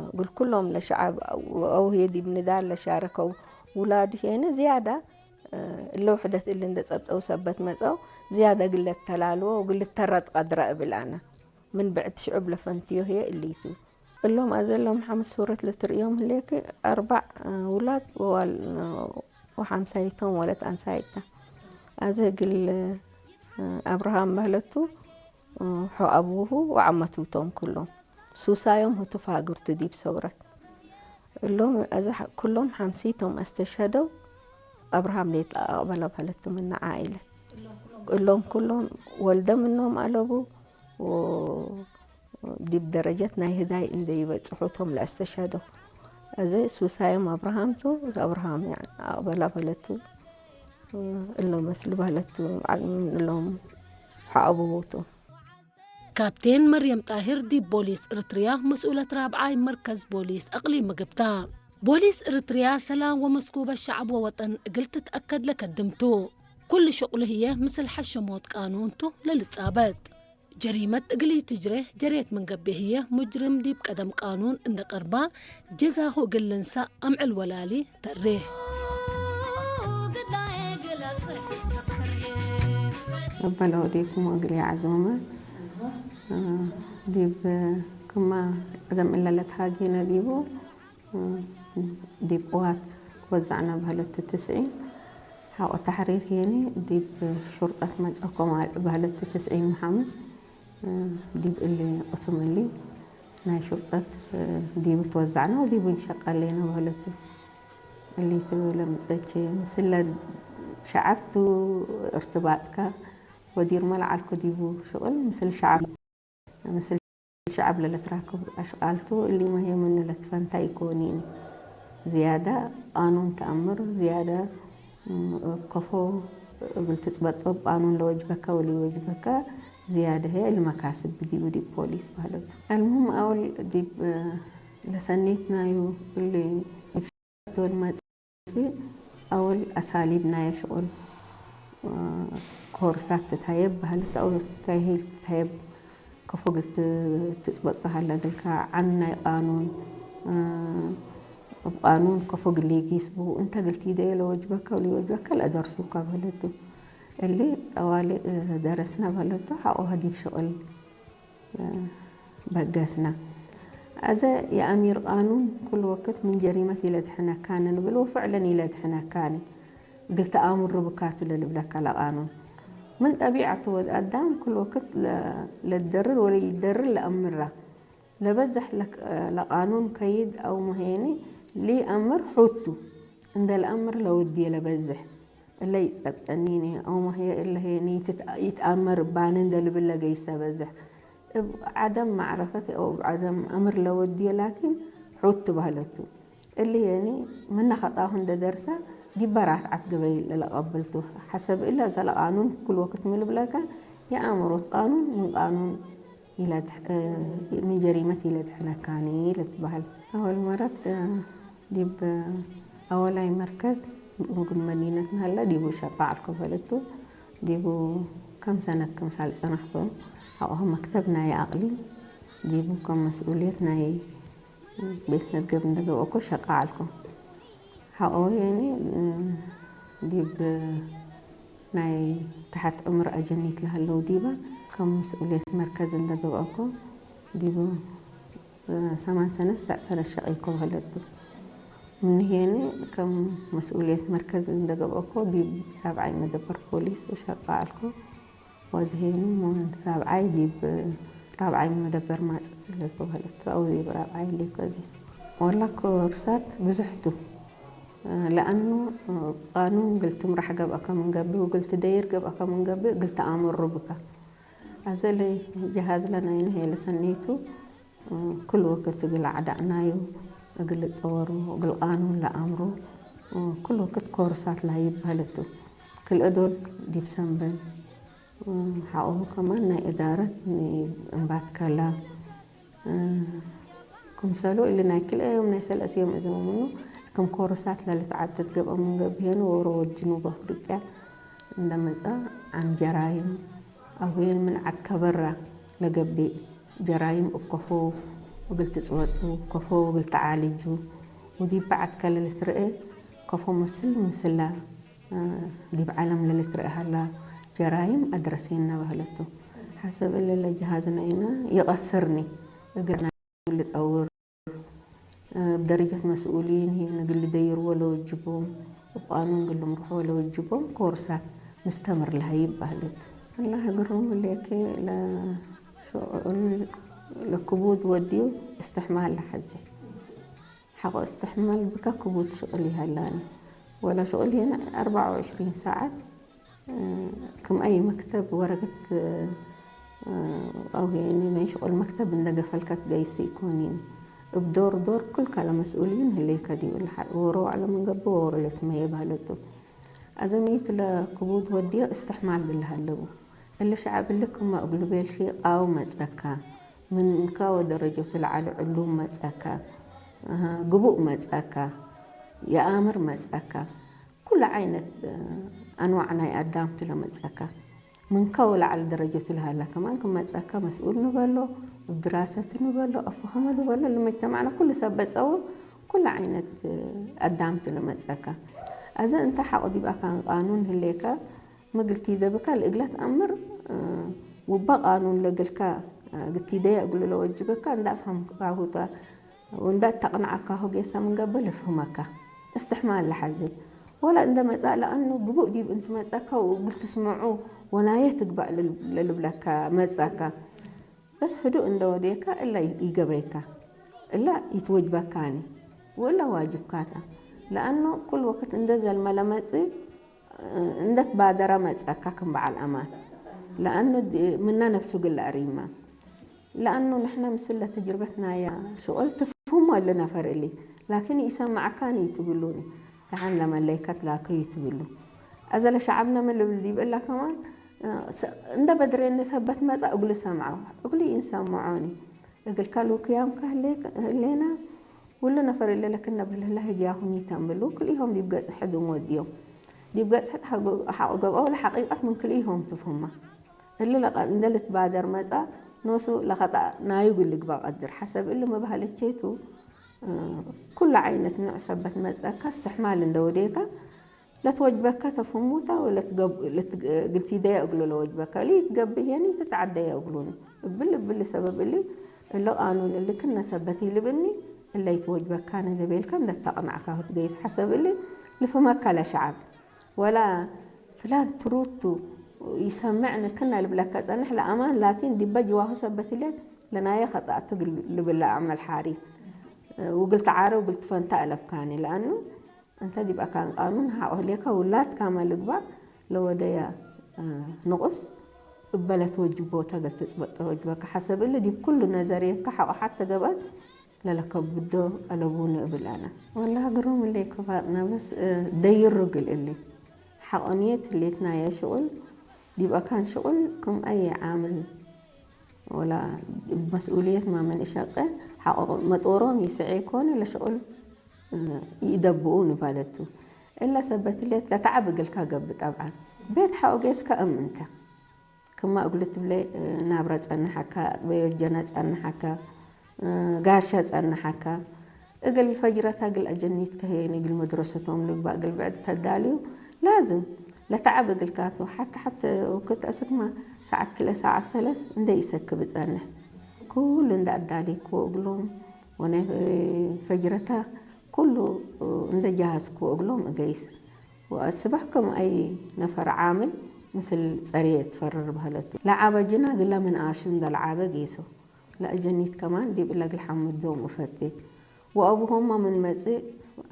እግል ኩሎም ለሸዐብ አው ህዬ ዲብ ንዳል ለሻረከው ውላድ ህዬኒ ዝያዳ እለ ውሕደት እሊ እንደ ጸብጠው ሰበት መጸው፣ ዝያዳ እግል ለተላልዎ ወእግል ልተረድ ቀድረ እብል አነ። ምን ብዕድ ሽዑብ ለፈንትዮ ህዬ እሊቱ። እሎም አዜ እሎም ሐምስ ሱረት ለትርእዮም ህሌክ፣ አርበዕ ውላድ ወዋል-፣ ወሐምሳይቶም ወለት አንሳይት ተ። አዜ እግል አብርሃም በህለቱ፣ ሖ አቡሁ ወዐመቱ ቶም ክሎም። ሱሳዮም ህቱ ፋግርቱ ዲብ ሰውረት። እሎም አዜ ሐ-፣ ክሎም ሐምሲቶም አስተሽሀደው፣ አብርሃም ሌጠ አቅበለ በህለቱ ምነ ዓኢለት። እሎም ክሎም ወልደ ምኖም አለቡ፣ ወ-፣ ዲብ ደረጀት ናይ ህዳይ እንዴ ይበጽሑ ቶም ለአስተሽሀደው። አዜ ሱሳዮም አብርሃም ቱ፣ አብርሃም ያኒ አቅበላ በህለቱ፣ እሎም መስሉ በህለቱ፣ እሎም ሐአቡቡ ቱ። ካፕቴን መርየም ጣሂር ዲብ ቦሊስ እርትርያ መስኡለት ራብዓይ መርከዝ ቦሊስ አቅሊም ምግብ ተ። ቦሊስ እርትርያ ሰላም ወመስኩበት ሸዐብ ወወጠን እግል ትትአከድ ለከድም ቱ። ኩሉ ሸቁሉ ህዬ ምስል ሐሸሞት ቃኑን ቱ ለልጻበጥ። ጀሪመት እግል ኢትጅሬ ጀሬት ምን ገብእ ህዬ፣ ሙጅርም ዲብ ቀደም ቃኑን እንደ ቀርባ፣ ጀዛሁ እግል ልንሳእ አምዕል ወላሊ ተሬህ። እበ ለወዴኩም ወእግል ይዐዝሙመ፣ ዲብ ክመ ቀደም እለ ለትሃጌነ ዲቡ፣ ዲብ ቅዋት ወዘዕነ በህለቱ ትስዒን፣ ሐቆ ተሕሪር ህዬኒ ዲብ ሹርጠት መጽአኮም በህለቱ ትስዒን ወሐምስ፣ ዲብ እሊ ቅስም እሊ ናይ ሹርጠት ዲቡ ትወዘዕነ ወዲቡ እንሸቀሌነ በህለቱ። እሊቱ ለምጽአቼ ምስለ ሸዐብ ቱ እርትባጥከ ወዲርመ ለዐልኩ ዲቡ ሽቅል ምስል ሸዐብ ምስል ሸዐብ ለለትራክብ አሽቃል ቱ፣ እሊመ ህዬ ምኑ ለትፈንታ ኢኮኒኒ። ዝያደ ቃኑን ተአምር፣ ዝያደ እብ ከፎ እግል ትጽበጦ እብ ቃኑን ለወጅበከ ወለኢወጅበከ ዝያደ ህዬ እሊ መካስብ ዲቡ ዲብ ፖሊስ በህለቱ። አልሙህም አውል ዲብ ለሰኔት ናዩ እሊ ዶል መጽእ አውል አሳሊብ ናየ ሽቁል ኮርሳት ትትሀየብ በህለት አው ተእሂል ትትሀየብ ከፎ እግል ትጽበጦ ሀለ እግልከ ዐን ናይ ቃኑን እብ ቃኑን ከፎ እግል ሊጊስ ቡ እንተ እግል ቲደዮ ለወጅበከ ወለኢወጅበከ ለአደርሱከ በህለት ቱ። እሊ ጠዋሊ ደረስነ በህለት ቱ ሐቆሀ ዲብ ሽቅል በገስነ። አዜ የአሚር ቃኑን ኩሉ ወክድ ምን ጀሪመት ኢለድሕነካኒ ንብል ወፍዕለን ኢለድሕነካኒ እግል ተአምሩ ብካቱ ለልብለከ ለቃኑን። ምን ጠቢዐቱ ወድ አዳም ኩሉ ወክድ ለ-፣ ለትደርር ወለኢትደርር ለአምራ። ለበዝሕ ለክ-፣ ለቃኑን ከይድ አውመ ህዬኒ ለኢአምር ሑቱ እንደ ለአምር ለወድየ ለበዝሕ። እለ ኢጸብጠኒኒ አውመ ህዬ እለ ህዬኒ ኢትት-፣ ኢትአመር እባኒ እንደ ልብል ለገይሰ በዝሕ። እብ ዐደም መዕረፈት አው እብ ዐደም አምር ለወድየ ላኪን ሑት በህለት ቱ። እሊ ህዬኒ ምነ ከጣሁ እንደ ደርሰ ዲብ በራትዐት ገበይ ለለቀብል ቱ። ሐሰብ እለ አዜ ለቃኑን ክል ወክድ ሚ ልብለከ የአምሮት ቃኑን ምን ቃኑን ኢለድሕ-፣ እ፣ ምን ጀሪመት ኢለድሕነካኒ ልትበህል። አወል መረት፣ እ፣ ዲብ አወላይ መርከዝ ምግብ መዲነትና ህለ ዲቡ ሸቃ ዐልኮ በህለት ቱ። ዲቡ ከም ሰነት ክምሳል ጸናሕኮ። ሐቆ መክተብ ናይ አቅሊም ዲቡ ከም መስኡልየት ናይ ቤት መዝገብ እንደ ገብአኮ ሸቃ ዐልኮ። ሐቆ የኒ ዲብ ናይ ተሐት ዕምር አጀኒት ለሀለው ዲበ ከም መስኡልየት መርከዝ እንደ ገብአኮ ዲቡ ሰማን ሰነት ሰዕ ሰነት ሸቂኮ በህለት ቱ። ምንሄኒ ከም መስኡልየት መርከዝ እንደ ገብአኮ ዲብ ሳብዓይ መደበር ፖሊስ ሸቃ ዐልኮ። ወዝሄኒ ምን ሳብዓይ ዲብ ራብዓይ መደበር ማጽእት እለ እኮ በህለት ቱ፣ አው ዲብ ራብዓይ እለ እኮ እዚ። ወላ ኮርሳት ብዙሕ ቱ፣ ለአኑ ቃኑን እግል ትምራሕ ገብአከ ምን ገብእ ወእግል ትደይር ገብአከ ምን ገብእ እግል ተአምሩ ብከ። አዘ ለጀሃዝ ለናይነ ህዬ ለሰኔቱ፣ ክል ወክት እግል አዕዳእናዩ እግል ልጠወሩ፣ እግል ቃኑን ለአምሩ፣ ክል ወክት ኮርሳት ለሀይብ በህለት ቱ። ክልኤ ዶል ዲብ ሰንበል፣ ሐቆሁ ከማን ናይ እዳረት እንባትከላ፣ ክምሰሉ እሊ ናይ ክልኤ ዮም ናይ ሰለስ ዮም እዘመ ምኑ፣ ክም ኮርሳት ለልትዓደድ ገብአ ምን ገብእ ሄኑ፣ ዎሮ ወጅኑብ አፍሪቅያ እንደ መጽአ፣ ዐን ጀራይም አው ሄን ምን ዐድ ከበራ ለገብእ ጀራይም እብ ከፎ እግል ትጽበጡ፣ ከፎ እግል ተዓልጁ፣ ወዲብ በዐድ ከለ ልትረኤ ከፎ ምስል ምስላ፣ እ፣ ዲብ ዐለም ለልትረኤ ሀላ ጀራይም አድረሴነ በህለት ቱ። ሐሰብ እለ ለጀሃዝ ናይነ ይቀስርኒ እግል ናይ ልጠውር፣ እብ ደረጀት መስኡሊን ህዬ እግል ልደይርዎ ለወጅቦም፣ እብ ቃኑን እግል ልምርሖ ለወጅቦም ኮርሳት ምስተምር ለሀይብ በህለት። አላህ እግሮም እሌኬ ለሽቅል ለክቡድ ወድዩ እስትሕማል ለሐዜ። ሐቆ እስትሕማል ብከ ክቡድ ሽቅል ይሀላኒ። ወለ ሽቅል ህዬ አርበዓ ወዕሽሪን ሰዓት ክም አይ መክተብ ወረገት፣ እ፣ አው ያኒ ናይ ሽቁል መክተብ እንደ ገፈልከ ትገይስ ኢኮኒን። እብ ዶር ዶር ክል ከለ መስኡሊን ህሌከ ዲብ ለሐ-፣ ዎሮ ወዐለ ምን ገብእ ዎሮ ለትመየ በህለት ቱ። አዘሚት ለክቡድ ወድዮ እስትሕማል እግል ለሀለቡ። እሊ ሸዐብ እሊ ክመ እግሉ ቤልኪ ቃው መጽአካ፣ ምንከ ወደረጀቱ ለዐለ ዕሉም መጽአካ፣ እህ፣ ግቡእ መጽአካ፣ የአምር መጽአካ። ኩሉ ዓይነት አንዋዕ ናይ አዳምቱ ለመጽአካ፣ ምንከ ወለዐል ደረጀቱ ለሀላ ከማን ክም መጽአካ መስኡል ንበሎ፣ እብ ድራሰቱ ንበሎ፣ አፍሀመ ንበሎ፣ ለመጅተማዕና ኩሉ ሰብ በጸዎ፣ ኩሉ ዓይነት አዳምቱ ለመጽአካ። አዘ እንተ ሐቆ ዲብ አካን ቃኑን ህሌከ፣ ምግል ቲደብካ ለእግለ ተአምር፣ ውበ ቃኑን ለእግልካ እግል ቲደየ እግሉ ለወጅበካ እንደ አፍሀምካሁ ተ-፣ ወእንደ ተቅነዐካሁ ጌሰ ምን ገብእ ልፍህመካ። እስትሕማል ለሐዜ። ወለ እንደ መጽአ ለአኑ ግቡእ ዲብ እንቱ መጽአካ ወእግል ትስመዑ ወናየ ትግባእ ለል-፣ ለልብለካ መጽአካ። በስ ህዱእ እንደ ወዴካ እለ ኢገበይካ። እለ ኢትወጅበካኒ። ወእለ ዋጅብካ ተ። ለአኑ ኩል ወክት እንደ ዘልመ ለመጽእ እንደ ትባደረ መጽአካ ክም በዐል አማን። ለአኑ ድ-፣ ምነ ነፍሱ እግል ለአሪማ። ለአኑ ንሕነ ምስል ለተጅርበት ናየ ሽቁል ትፍህሞ እሊ ነፈር እሊ። ላኪን ኢሰመዐካኒ ኢትብሉኒ። ደሐን ለመለይከት ላከዩ ትብሉ። አዘ ለሸዐብነ ምን ልብል ዲብ እለ ከማን፣ እ፣ ሰ-፣ እንደ በድሬኒ ሰበት መጽአ እግሉ ሰምዐው። እግሉ ኢንሰምዖኒ። እግልከ ሉክያምከ ህሌክ-፣ ህሌና፣ ወለ ነፈር እለ ለክነ ብልህለ ህግያሁ ሚ ተንብሉ፣ ክልኢሆም ዲብ ገጽ ሕድ እንወድዮም። ዲብ ገጽ ሕድ ሐቆ ገብአ ወለሐቂቀት ምን ክልኢሆም ትፍህማ። እሊ ለቀ-፣ እንደ ልትባደር መጽአ፣ ኖሱ ለከጠእ ናዩ እግል ልግበእ ቀድር። ሐሰብ እሊ መባህለቼቱ፣ እ፣ ኩሉ ዓይነት ኑዕ ሰበት መጽአካ፣ እስትሕማል እንደ ወዴካ፣ ለትወጅበከ ተፍህሙተ ወለትገብ-፣ ለትግ-፣ እግል ቲደየ እግሉ ለወጅበከ፣ ለኢትገብእ ህዬ ኢትትዐደየ እግሉኒ። እብል፣ እብሊ ሰበብ እሊ፣ እሊ ቃኑን እሊ ክነ ሰበት ኢልብኒ፣ እለ ኢትወጅበካኒ ለቤልከ እንደ ተቅነዕካሁ ትገይስ ሐሰብ እሊ፣ ልፍህመከ ለሸዐብ። ወላ ፍላን ትሩድ ቱ ኢሰምዕኒ ክነ ልብለከ ጸንሕ ለአማን፣ ላኪን ዲበ ጅዋሁ ሰበት ህሌት፣ ለናየ ከጠእቱ እግል ልብል ለአመል ሓሪት፣ ወእግል ተዓረ ወእግል ትፈንተ አለብካኒ። ለአኑ፣ እንተ ዲብ አካን ቃኑን ሐቆ ህሌከ ውላድካመ ልግባእ ለወደየ፣ እ፣ ንቁስ እበ ለትወጅቦተ እግል ትጽበጥ ተወጅበከ። ሐሰብ እሊ ዲብ ኩሉ ነዘርየትከ ሐቆ ሐቴ ገብአት ለለከብዶ አለቡኒ እብል አነ። ወላሂ ግሩም እሊ እኮ ፋጥነ፣ በስ፣ እ፣ ደይሩ እግል እሊ ሐቆ ንየት ህሌት ናየ ሽቁል ዲብ አካን ሽቁል ክም አየ ዓምል ወላ እብ መስኡልየት ማመን እሸቄ ሐቆ መጦሮም ይስዔ ኮነ ለሽቁል ይደብኡ ንባለቱ። እለ ሰበት ህሌት ለተዐብ እግልካ ገብእ። ጠብዓን ቤት ሐቆ ጌስከ እም እንተ ክማ እግሉ ትብለ ናብረ ጸንሐካ፣ አጥበዮ ጀነ ጸንሐካ፣ ጋሸ ጸንሐካ። እግል ፈጅረታ እግል አጀኒትከ ህዬ እግል መድረሰቶም ልግባእ እግል ብዕድ ተዳልዩ ላዝም ለተዐብ እግልካቱ። ሐተ ሐተ ወክድ አስክመ ሰዓት ክልኤ ሰዓት ሰለስ እንደ ኢሰክብ እጸንሕ። ኩሉ እንደ አዳሌክዎ እግሎም ወናይ ፈጅረታ ኩሉ እንደ ጃሃዝክዎ እግሎም እገይስ። ወአስበሕ ከም አይ ነፈር ዓምል ምስል ጸርየ ትፈርር በህለቱ። ለዓበ ጅና ግለ ምን አሹ እንደ ለዓበ ጌሶ። ለአጀኒት ከማን ዲብ እለ እግል ሐምዶም እፈቴ። ወአቡሆማ ምን መጽእ፣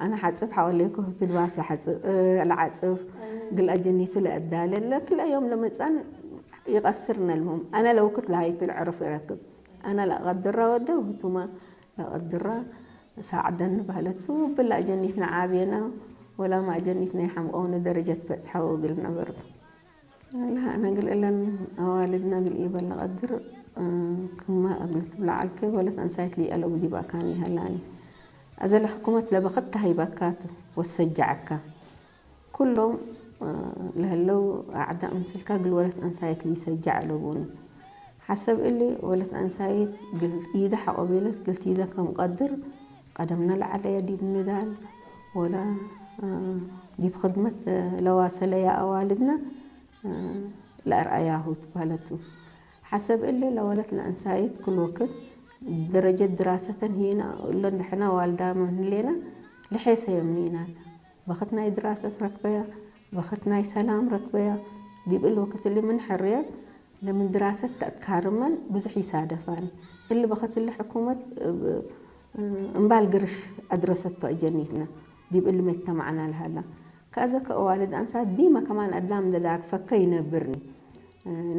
አነ ሐጽብ ሐወሌኮ ህቱ ልባስ ለሐጽብ፣ ለዐጽብ፣ እግል አጀኒቱ ለአዳሌ፣ ለክልኤ ዮም ለመጽአን ኢቀስርነ ልሆም። አነ ለውክት ለሀይቱ ለዕርፍ እረክብ። አነ ለአቀድረ ወደ ወህቱመ ለአቀድረ ሳዕደኒ በህለቱ። እብለ አጀኒት ነዓቤነ፣ ወላመ አጀኒት ናይ ሐምቀውኒ ደረጀት በጽሐው እግል ነበርቱ። ለሀ፣ አነ እግል እለን አዋልድነ እግል ኢበል ለቀድር፣ እ፣ ክመ እግል ትብለ ዐልከ፣ ወለት አንሳይት ሊአለቡ ዲብ አካን ይሀላኒ። አዘ ለሕኩመት ለበክት ተሀይበካቱ ወትሰጀዐካ። ኩሎም፣ እ፣ ለህለው አዕዳእ ምስልካ እግል ወለት አንሳይት ሊሰጀዕ አለቡኒ። ሐሰብ እሊ ወለት አንሳይት እግል ኢደ ሐቆ ቤለት እግል ቲደ ከም ቀድር ቀደምነ ለዐለየ ዲብ ንዳል ወለ፣ እ፣ ዲብ ክድመት ለዋሰለየ አዋልድነ ለአርአያሁ ትባለቱ። ሐሰብ እሊ ለወለት ለአንሳይት ክል ወክድ ደረጀት ድራሰተን ህይነ እለን ንሕነ ዋልዳመ ህሌነ ለሔሰየ ምኒናት። በክት ናይ ድራሰት ረክበያ፣ በክት ናይ ሰላም ረክበያ። ዲብ እል ወክት እሊ ምን ሕርየት ለምን ድራሰት ተአትካርመን ብዙሕ ይሳደፋኒ። እሊ በክት እሊ ሕኩመት እብ እምባል ግርሽ አድረሰቶ አጀኒትነ ዲብ እሊ መጅተማዕና ለሀላ። ከአዘ ከአዋልድ አንሳት ዲመ ከማን አዳም እንደ ዳግፈከ ይነብርኒ።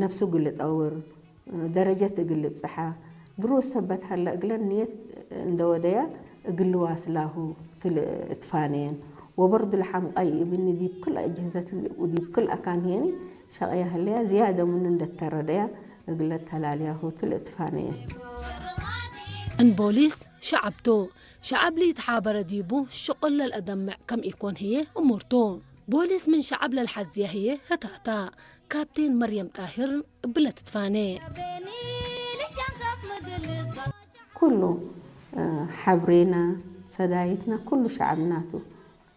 ነፍሱ እግል ልጠውር፣ ደረጀት እግል ልብጽሐ፣ ድሩስ ሰበት ሀለ እግለን ንየት እንደ ወደያ እግል ልዋስላሁ ቱ ለእትፋነየን። ወበርዱ ለሐምቃይ እብኒ ዲብ ክል አጅህዘት ወዲብ ክል አካን ህየኒ ሸቀየ ሀለያ ዝያደ ምኑ እንደ ተረደያ እግለ ተላልያሁ ቱ ለእትፋነየን። እን ቦሊስ ሸዐብ ቱ። ሸዐብ ለኢተሓበረ ዲቡ ሽቁል ለልአደምዕ ከም ኢኮን ህዬ እሙር ቱ። ቦሊስ ምን ሸዐብ ለልሐዝየ ህዬ ህታታ፣ ካፕቴን መርየም ጣሂር እብለ ትትፋኔ። ኩሉ፣ እ፣ ሐብሬና፣ ሰዳይትና፣ ኩሉ ሸዐብና ቱ።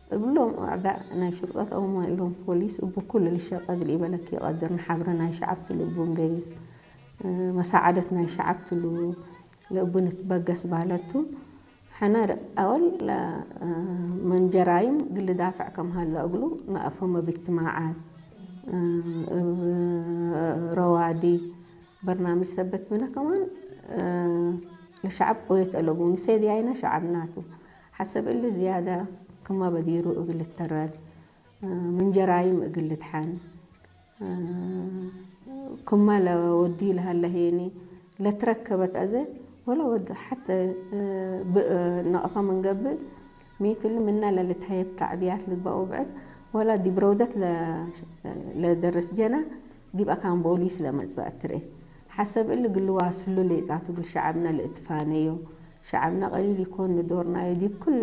እብሎም አዕዳእ ናይ ሽርጠት አውመ እሎም ፖሊስ እቡ ኩሉ ልሸቀ እግል ኢበለክ ኢቀድር፣ ነሐብረ ናይ ሸዐብ ቱ ልቡ እንገይስ፣ እ፣ መሳዐደት ናይ ሸዐብ ቱ ሉ-፣ ለእቡ ንትበገስ በህለት ቱ። ሕነ አወል ለ-፣ እ፣ ምን ጀራይም እግል ልዳፍዕ ከም ሀለ እግሉ ነአፍህመ ብእጅትማዓት፣ እ፣ እብ ረዋዲ በርናምጅ ሰበት ምነ ከማን፣ እ፣ ለሸዐብ ቅዌት አለቡ። ንሴድያይነ ሸዐብና ቱ። ሐሰብ እሊ ዝያደ ክመ በዲሩ እግል ልተረድ፣ ምን ጀራይም እግል ልድሐን፣ ክመ ለወድዩ ለሀለ ሄኒ ለትረከበት አዜ ወለ ወድ ሐተ ብእ ነቅፈ ምን ገብእ፣ ሚ እትሊ ምነ ለልትሀየብ ተዕብያት ልግበእ ወብዕድ ወለ ዲብ ረውደት ለ-፣ ለደርስ ጀና ዲብ አካን ቦሊስ ለመጽእ አትርኤ። ሐሰብ እሊ እግል ልዋስሉ ሌጣቱ እግል ሸዐብነ ልእትፋነዮ። ሸዐብነ ቀሊል ኢኮን ንዶር ናዩ ዲብ ክል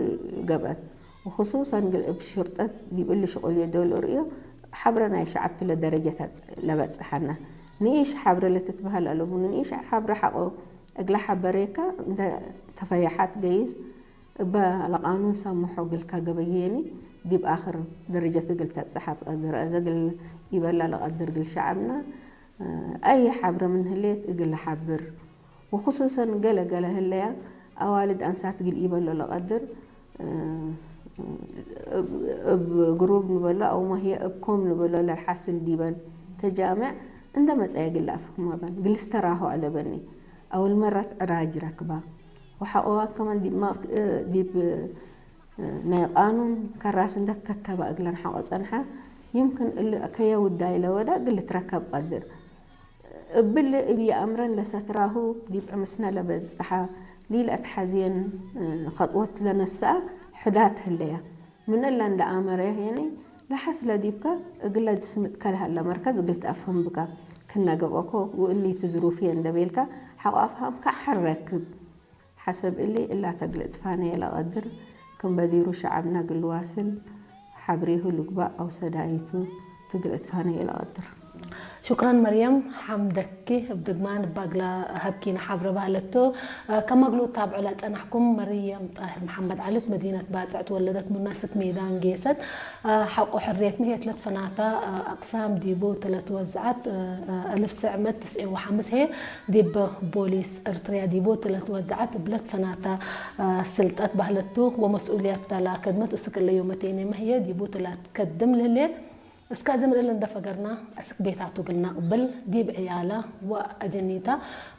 ገብአት፣ ወክሱሰን እግል እብ ሽርጠት ዲብ እሊ ሽቁልዮ ዶል እርእዮ ሐብረ ናይ ሸዐብ ቱ ለደረጀት ለበጽሐነ። ንኢሽ ሐብረ ለትትበህል አለቡ፣ ንኢሽ ሐብረ ሐቆ እግለ ሐበሬከ እንተ ተፈየሐት ገይስ እበ ለቃኑን ሰምሖ እግልከ ገበየኒ ዲብ አክር ደረጀት እግል ተብጽሐ ትቀድር። አዜ እግል ኢበላ ለቀድር እግል ሸዐብነ አየ ሐብረ ምን ህሌት እግል ለሐብር። ወክሱሰን ገለ ገለ ህለያ አዋልድ አንሳት እግል ኢበሎ ለቀድር፣ እብ ግሩብ ንበሎ አውመ ህዬ እብ ኮም ንበሎ ለልሐስል ዲበን ተጃምዕ እንደ መጽአየ እግል ለአፍህማ በን እግል ልስተራሆ አለበኒ። አውል መራት ዕራጅ ረክባ ወሐቆዋ ከማን ዲብ ማ-፣ ዲብ ናይ ቃኑን ከራስ እንደ ትከተበ እግለን ሐቆ ጸንሐ፣ ይምክን እሊ ከየ ውዳይ ለወደ እግል ልትረከብ ቀድር። እብሊ እብ ይአምረን ለሰትራሁ ዲብ ዕምስነ ለበዝጸሐ፣ ሊለአትሐዝየን ከጥወት ለነሰአ ሕዳት ህለያ። ምን እለ እንደ አመረ ህዬኒ ለሐስለ ዲብከ እግለ ድስምጥከ ለሀለ መርከዝ እግል ተአፍህም ብከ። ክነ ገብአኮ ወእሊቱ ዝሩፍየ እንዴ ቤልካ ሐቆ አፍሃምካ ሐር ረክብ። ሐሰብ እሊ እላተ እግል እትፋነየ ለቀድር፣ ክም በዲሩ ሸዐብነ እግል ልዋስል፣ ሐብሬሁ ልግባእ አው ሰዳይቱ ትግል እትፋነየ ለቀድር። ሹክረን መርየም፣ ሐምደኪ እብ ድግማን እባ እግለ ሀብኪነ ሐብሬ በህለት ቱ። ከመ እግሉ ትታብዖ ለጸናሕኩም፣ መርየም ጣህር መሐመድ ዐሊ እት መዲነት ባጽዕ ትወለደት፣ ምኑ አስክ ሜዳን ጌሰት። ሐቆ ሕርየትመ ህዬ እትለ ትፈናተ አቅሳም ዲቡ እትለ ትወዘዐት፣ እልፍ ትስዕ ምእት ትስዒን ወሐምስ ህዬ ዲብ ቦሊስ እርትርያ ዲቡ እትለ ትወዘዐት እብለ ትፈናተ ስልጠት በህለት ቱ፣ ወመስኡልየት ተ ለአከድመት እስክ እለ ዮመቴንመ ህዬ ዲቡ እትለ ትከድም ለህሌት። እስከ እዘ ምን እለ እንዴ ፈገርና፣ አስክ ቤታቱ እግል ነቅብል፣ ዲብ ዕያለ ወአጀኒተ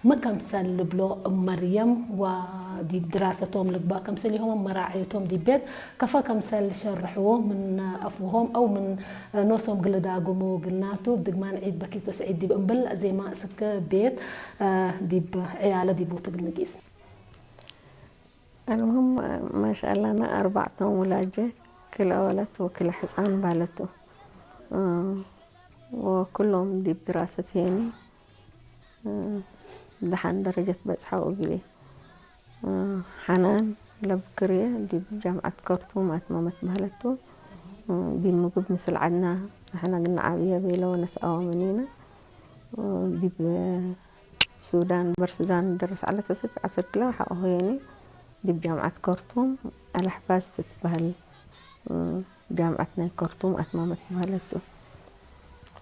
ሚ ከምሰል ልብሎ እብ መርየም ወዲብ ድራሰቶም ልግባእ ከምሰልሆም መራዕዮቶም ዲብ ቤት ከፈ ከምሰል ሸርሕዎ፣ ምን አፍሆም አው ምን ኖሶም እግል ልዳግሞ እግልናቱ፣ እብ ድግማን ዒድ በኪት ወሰዒድ ዲብ እምብል ዜማ እስክ ቤት ዲብ ዕያለ ዲብ ቱ እግል ንጊስ። አልሙህም፣ ማሻአላህ፣ ነ አርባዕቶም ውላጄ፣ ክልኤ ወለት ወክልኤ ሕጻን ባለቱ፣ ወኩሎም ዲብ ድራሰት ሄኒ ደሓን ደረጀት በጽሐው እግሌ። ሐናን ለብክርየ ዲብ ጃምዐት ከርቱም አትመመት በህለቱ። ዲብ ምግብ ምስል ዐድና፣ ንሕነ ግን ነዓብየ ቤለ ወነስአወ ምኒነ። ዲብ ሱዳን፣ በር ሱዳን ደርስ ዐለት። አስክ ዐስር ክለ ሐቆ ሄኒ ዲብ ጃምዐት ከርቱም አልአሕፋዝ ትትበህል ጃምዐት ናይ ከርቱም አትመመት በህለት ቱ።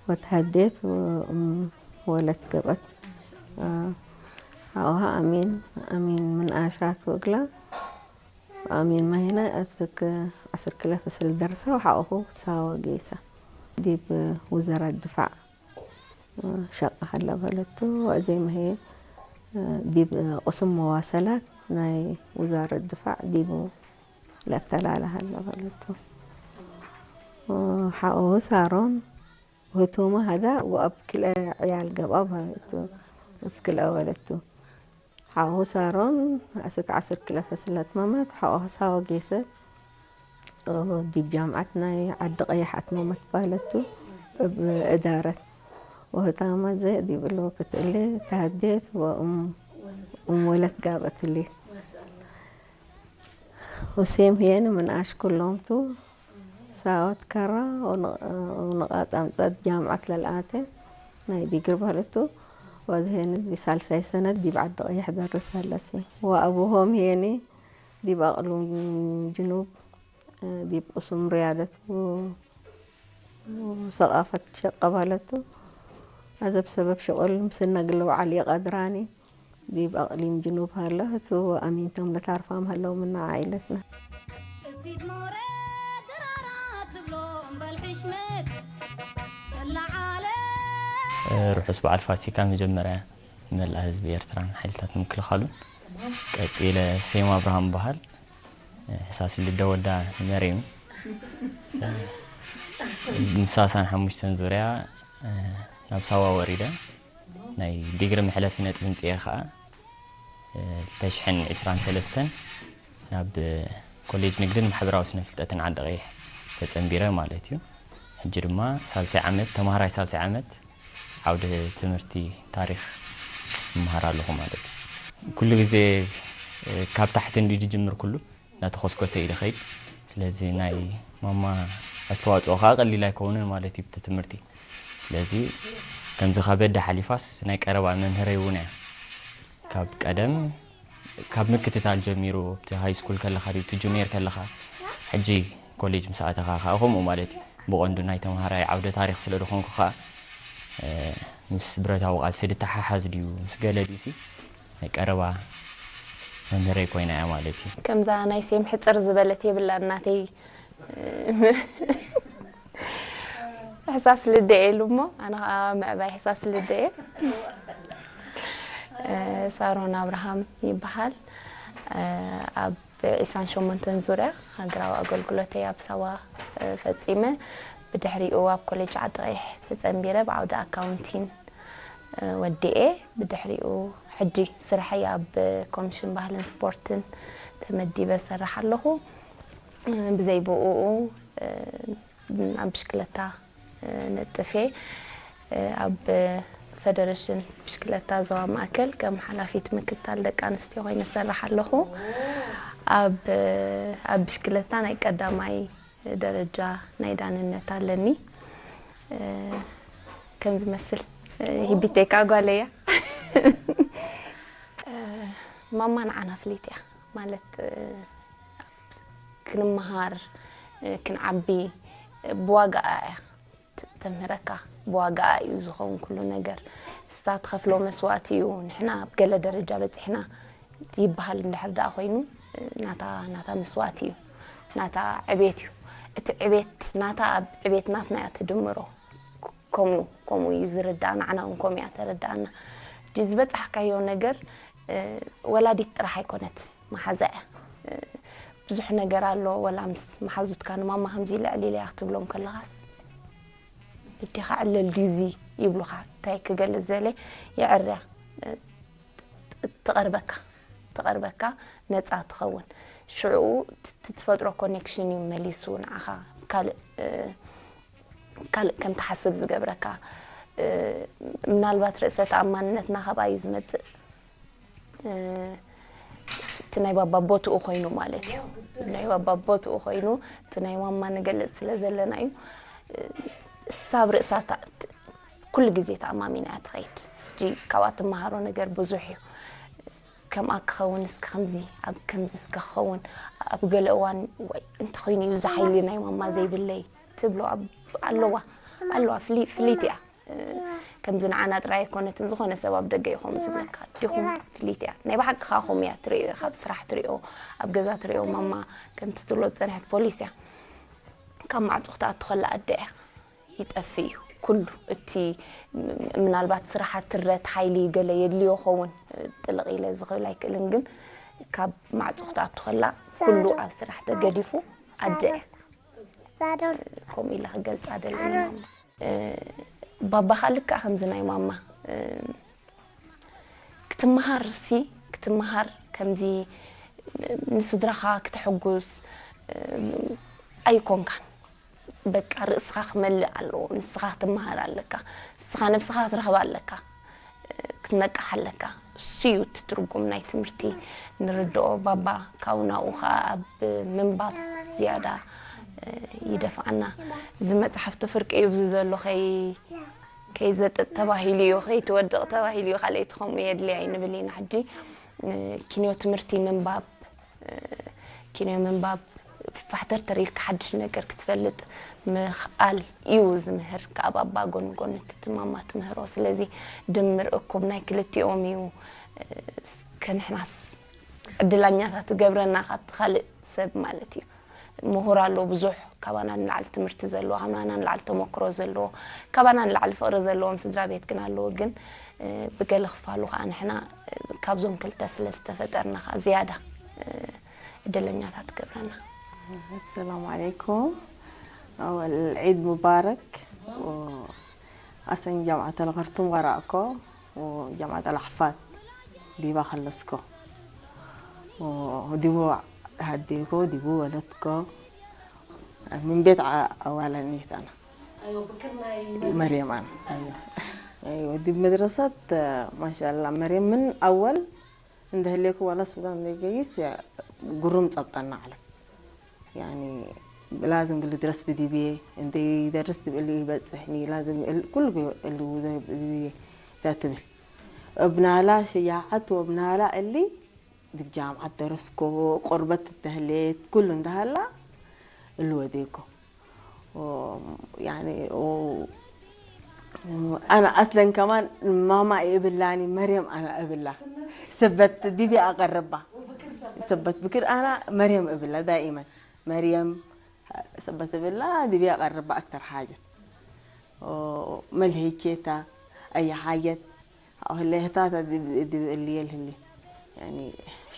ወተሀዴት ወእም ወለት ገብአት። ሐቆሀ አሚን፣ አሚን ምን አሻት ወእግላ አሚን መሂነ አስክ ዐስር ክለ ፍስል ደርሰ ወሐቆሁ ሳወ ጌሰ። ዲብ ውዘራት ድፋዕ ሸቀ ሀለ በህለት ቱ። ወአዜመ ህዬ ዲብ ቅስም መዋሰላት ናይ ውዛረት ድፋዕ ዲቡ ለአተላለ ሀለ በህለት ቱ። ሐቆሁ ሳሮን ህቱመ ሀዳ ወእብ ክልኤ ዕያል ገብአ በህለት ቱ፣ እብ ክልኤ ወለት ቱ። ሐቆሁ ሳሮን አስክ ዐስር ክለ ፈስል አትመመት፣ ሐቆሁ ሳወ ጌሰት። ዲብ ጃምዐት ናይ ዐዲ ቀይሕ አትመመት በህለት ቱ፣ እብ እዳረት። ወህታመ ዘ ዲብ እሊ ወቅት እሊ ተሀዴት ወእም፣ እም ወለት ጋብአት ህሌት። ሁሴም ህዬ ምን አሽኩሎም ቱ፣ ሳወት ከራ ወንቃጥ አምጸት ጃምዐት ለልአቴ ናይ ዲግሪ በህለት ቱ። ወአዜ ህዬ ሳልሳይ ሰነት ዲብ ዐዲ ቀይሕ ደርስ ሀለ። ሴም ወአቡሆም ህዬ ዲብ አቅሉም ጅኑብ ዲብ ቅሱም ርያደት ወሰቃፈት ሸቀ በህለት ቱ። አዘ ብሰበብ ሽቁል ምስልነ እግል ልውዓል ኢቀድራኒ። ዲብ አቅሊም ጅኑብ ሀለ ህቱ ወአሚንቶም ለታርፋም ሀለው ምነ ዓኢለትነ። እሲት ሞረ ድራራ ትብሎ እምበል ሕሽመት እለ ዓለም። ርሑስ በዓል ፋሲካ መጀመርያ መልአ ህዝብ ኤርትራን ሓይልታት ምክልኻሉን፣ ቀጺለ ሴም አብርሃም በሃል። ሕሳስ ልደ ወዳ መሬም። ምስ ሰላሳን ሓሙሽተን ዙርያ ናብ ሳዋ ወሪደ። ናይ ዲግሪ መሕለፊ ነጥቢ ምጽኤ ከኣ፣ ክልተ ሽሕን ዕስራን ሰለስተን ናብ ኮሌጅ ንግድን ማሕበራዊ ስነ ፍልጠትን ዓዲ ቀይሕ ተጸንቢረ ማለት እዩ። ሕጂ ድማ ሳልሳይ ዓመት፣ ተማሃራይ ሳልሳይ ዓመት ዓውደ ትምህርቲ ታሪኽ እምሃር ኣለኹ ማለት እዩ። ኩሉ ግዜ ካብ ታሕቲ እንድዩ ዝጅምር፣ ኩሉ እናተኾስኮሰ እዩ ዝኸይድ። ስለዚ ናይ ማማ ኣስተዋፅኦ ከዓ ቀሊል ኣይከውንን ማለት እዩ ብቲ ትምህርቲ። ስለዚ ከምዚ ከበደ ሓሊፋስ ናይ ቀረባ መምህረይ እውን እያ። ካብ ቀደም ካብ ምክትታል ጀሚሩ፣ ኣብቲ ሃይ ስኩል ከለኻ ድዩ፣ እቲ ጁኒየር ከለኻ፣ ሕጂ ኮሌጅ ምስ ኣተኻ ኸኣ ከምኡ ማለት እዩ። ብቐንዱ ናይ ተምሃራይ ዓውደ ታሪኽ ስለ ዝኾንኩ ኸኣ፣ እ፣ ምስ ብረታዊ ቃልሲ ዝተሓሓዝ ድዩ፣ ምስ ገለ ድዩሲ፣ ናይ ቀረባ መምህረይ ኮይና እያ ማለት እዩ። ከምዛ ናይ ሴም ሕጽር ዝበለት የብላን ናተይ። ሕሳስ ልደ እየ ኢሉ እሞ፣ ኣነ ኸኣ ምዕባይ ሕሳስ ልደ እየ። ሳሮን ኣብርሃም ይበሃል። ኣብ ዒስራን ሸሞንተን ዙርያ ሃገራዊ ኣገልግሎተይ ኣብ ሳዋ ፈጺመ። ብድሕሪኡ ኣብ ኮሌጅ ዓዲ ቀይሕ ተጸንቢረ ብዓውዲ ኣካውንቲን ወዲኤ። ብድሕሪኡ ሕጂ ስርሐይ ኣብ ኮሚሽን ባህልን ስፖርትን ተመዲበ እሰርሕ ኣለኹ። ብዘይ ብኡኡ ኣብ ብሽክለታ ነጥፍ እየ። ኣብ ፈደረሽን ብሽክለታ ዞባ ማእከል ከም ሓላፊት ምክታል ደቂ ኣንስትዮ ኮይነ እሰርሕ ኣለኹ። ኣብ፣ ኣብ ብሽክለታ ናይ ቀዳማይ ደረጃ ናይ ዳንነት ኣለኒ። እ፣ ከም ዝመስል፣ እ፣ ሂቢተይ ከኣ ጓል እያ። እ፣ ማማ ንዓና ፍሊት እያ። ማለት፣ እ፣ ክንመሃር፣ እ፣ ክንዓቢ፣ እ፣ ብዋጋኣ እያ። ት-፣ ተምህረካ፣ ብዋጋኣ እዩ ዝኸውን ኩሉ ነገር። እሳ ትኸፍሎ መስዋእቲ እዩ። ንሕና ኣብ ገለ ደረጃ በጺሕና ይበሃል እንድሕር ደኣ ኮይኑ፣ ናታ፣ ናታ መስዋእቲ እዩ። ናታ ዕቤት እዩ። እቲ ዕቤት ናታ ኣብ ዕቤት ናትና እያ ትድምሮ። ከምኡ፣ ከምኡ እዩ ዝርዳእ፣ ንዓና እውን ከምኡ እያ ተረድኣና። እቲ ዝበጻሕካዮ ነገር፣ እ፣ ወላዲት ጥራሕ ኣይኮነትን፣ መሓዛ እያ። እ፣ ብዙሕ ነገር ኣሎ፣ ወላ ምስ መሓዙትካ ንማማ ከምዚ ልዕል ኢለያ ክትብሎም ከለኻስ፣ "ወዲኻ ዕለል ድዩ እዚ?" ይብሉኻ። እንታይ ክገልጽ ዘለ የዐርያ። እ፣ ትቐርበካ፣ ትቐርበካ፣ ነጻ ትኸውን። ሽዑ ት-፣ ት-፣ ትፈጥሮ ኮኔክሽን እዩ መሊሱ ንዓኻ ካልእ፣ እ፣ ካልእ ከም ትሓስብ ዝገብረካ። እ፣ ምናልባት ርእሰ ተኣማንነትና ካብ ኣዩ ዝመጽእ? እ፣ እቲ ናይ ባባ ቦትኡ ኮይኑ ማለት እዩ። ናይ ባባ ቦትኡ ኮይኑ፣ እቲ ናይ ማማ ንገልጽ ስለ ዘለና እዩ። እ፣ እሳ ኣብ ርእሳ ታ-፣ ት-፣ ኩሉ ግዜ ተኣማሚና እያ ትኸይድ። ሕጂ ካብኣ ትመሃሮ ነገር ብዙሕ እዩ። ከምኣ ክኸውን እስከ ከምዚ፣ ኣብ ከምዚ እስከ ክኸውን፣ ኣብ ገለ እዋን፣ "ዋይ፣ እንተ ኾይኑ እዩ እዚ ሓይሊ ናይ ማማ ዘይብለይ?" ትብሎ ኣብ-፣ ኣለዋ፣ ኣለዋ፣ ፍሊ-፣ ፍሊት እያ። እ፣ ከምዚ ንዓና ጥራይ ኣይኮነትን፣ ዝኾነ ሰብ ኣብ ደገ እዩ ከምኡ ዝብለካ። ዲኹም ፍሊት እያ። ናይ ብሓቂ ካኹም እያ ትርእዮ፣ ካብ ስራሕ ትርእዮ፣ ኣብ ገዛ ትርእዮ፣ ማማ ከምቲ ትብሎ ዝጸንሐት ፖሊስ እያ። ካብ ማዕጾ ክትኣቱ ከላ ኣደ እያ። ይጠፍእ እዩ ኩሉ። እቲ ም-፣ ምናልባት ስራሓት ትረት ሓይሊ ገለ የድልዮ ኸውን፣ ጥልቕ ኢለ ዝኽብል ኣይክእልን፣ ግን ካብ ማዕጾ ክትኣቱ ከላ ኩሉ ኣብ ስራሕ ተገዲፉ ኣደ እያ። ከምኡ ኢለ ክገልጻ ደለኒ ማማ። እ፣ ባባኻ ልክዕ ከምዚ ናይ ማማ፣ እ፣ ክትመሃር ሲ፣ ክትመሃር ከምዚ ንስድራኻ ክተሐጉስ፣ እ፣ ኣይኮንካን። በቃ ርእስኻ ክመልእ ኣለዎ። ንስኻ ክትመሃር ኣለካ። ንስኻ ነብስኻ ክትረኽብ ኣለካ። እ፣ ክትነቅሕ ኣለካ። እሱ እዩ እቲ ትርጉም ናይ ትምህርቲ ንርድኦ። ባባ ካብኡ ናብኡ ኸኣ ኣብ ምንባብ ዝያዳ፣ እ፣ ይደፍኣና። እዚ መጽሓፍቲ ፍርቂ እዩ፣ እዚ ዘሎ ከይ-፣ ከይዘጥጥ ተባሂሉ እዩ፣ ከይትወድቕ ተባሂሉ እዩ፣ ካልኣይቲ ከምኡ የድልያ ኣይንብል ኢና። ሕጂ፣ እ፣ ኪንዮ ትምህርቲ ምንባብ፣ እ፣ ኪንዮ ምንባብ ፋሕተርተር ኢልካ ሓድሽ ነገር ክትፈልጥ ምኽኣል እዩ ዝምህር፣ ካብ ኣባ ጎን ጎን እቲ ማማ ትምህሮ። ስለዚ ድምር እኩብ ናይ ክልቲኦም እዩ። እ፣ እስከ ንሕናስ ዕድላኛታት ትገብረና ካብቲ ካልእ ሰብ ማለት እዩ። ምሁር ኣሎ ብዙሕ፣ ካባና ንላዕሊ ትምህርቲ ዘለዎ፣ ካባና ንላዕሊ ተመክሮ ዘለዎ፣ ካባና ንላዕሊ ፍቕሪ ዘለዎም ስድራ ቤት ግን ኣለዉ። ግን፣ እ፣ ብገለ ክፋሉ ከኣ ንሕና፣ እ፣ ካብዞም ክልተ ስለ ዝተፈጠርና ከኣ ዝያዳ፣ እ፣ ዕድለኛታት ትገብረና። السلام عليكم. أول عيد مبارك. و أصلًا جامعة الخرطوم قرأكو، وجامعة الأحفاد ديبا خلصكو. وديبو هديكو، ديبو ولدكو. من بيت ع-، أولانيت أنا. أيوة، بكرنا ي-، مريم أنا. أيوة. أيوة، دي مدرسة، آه، ما شاء الله، مريم من أول እንደ ህሌኩ ዋላ ሱዳን እንደ ገይስ ያ ጉሩም ጸብጠና ዐለት። ያኒ ላዝም እግል ድረስ ብዲብዬ፣ እንዴ ይደርስ ዲብ እሊ ይበጽሕኒ፣ ላዝም እል-፣ ኩሉ እሉ ዲብዬ ታ ትብል። እብ ናላ ሽጃዐት ወእብ ናላ እሊ ዲብ ጃምዐት ደረስኮ፣ ቁርበት እተ ህሌት፣ ኩሉ እንደ ሀላ እሉ ወዴኮ። و-، يعني، و-، أنا أصلًا كمان ماما إبلاني مريم أنا إبلا. سبت دي بي أقربها. سبت بكر أنا مريم إبلا دائمًا. مريم سبت إبلا دي بي أقربها أكتر حاجة. و-، ملهي كيتا أي حاجة. አው ህሌ ህታተ ዲብ፣ ዲብ እሊ የልህሊ። ያኒ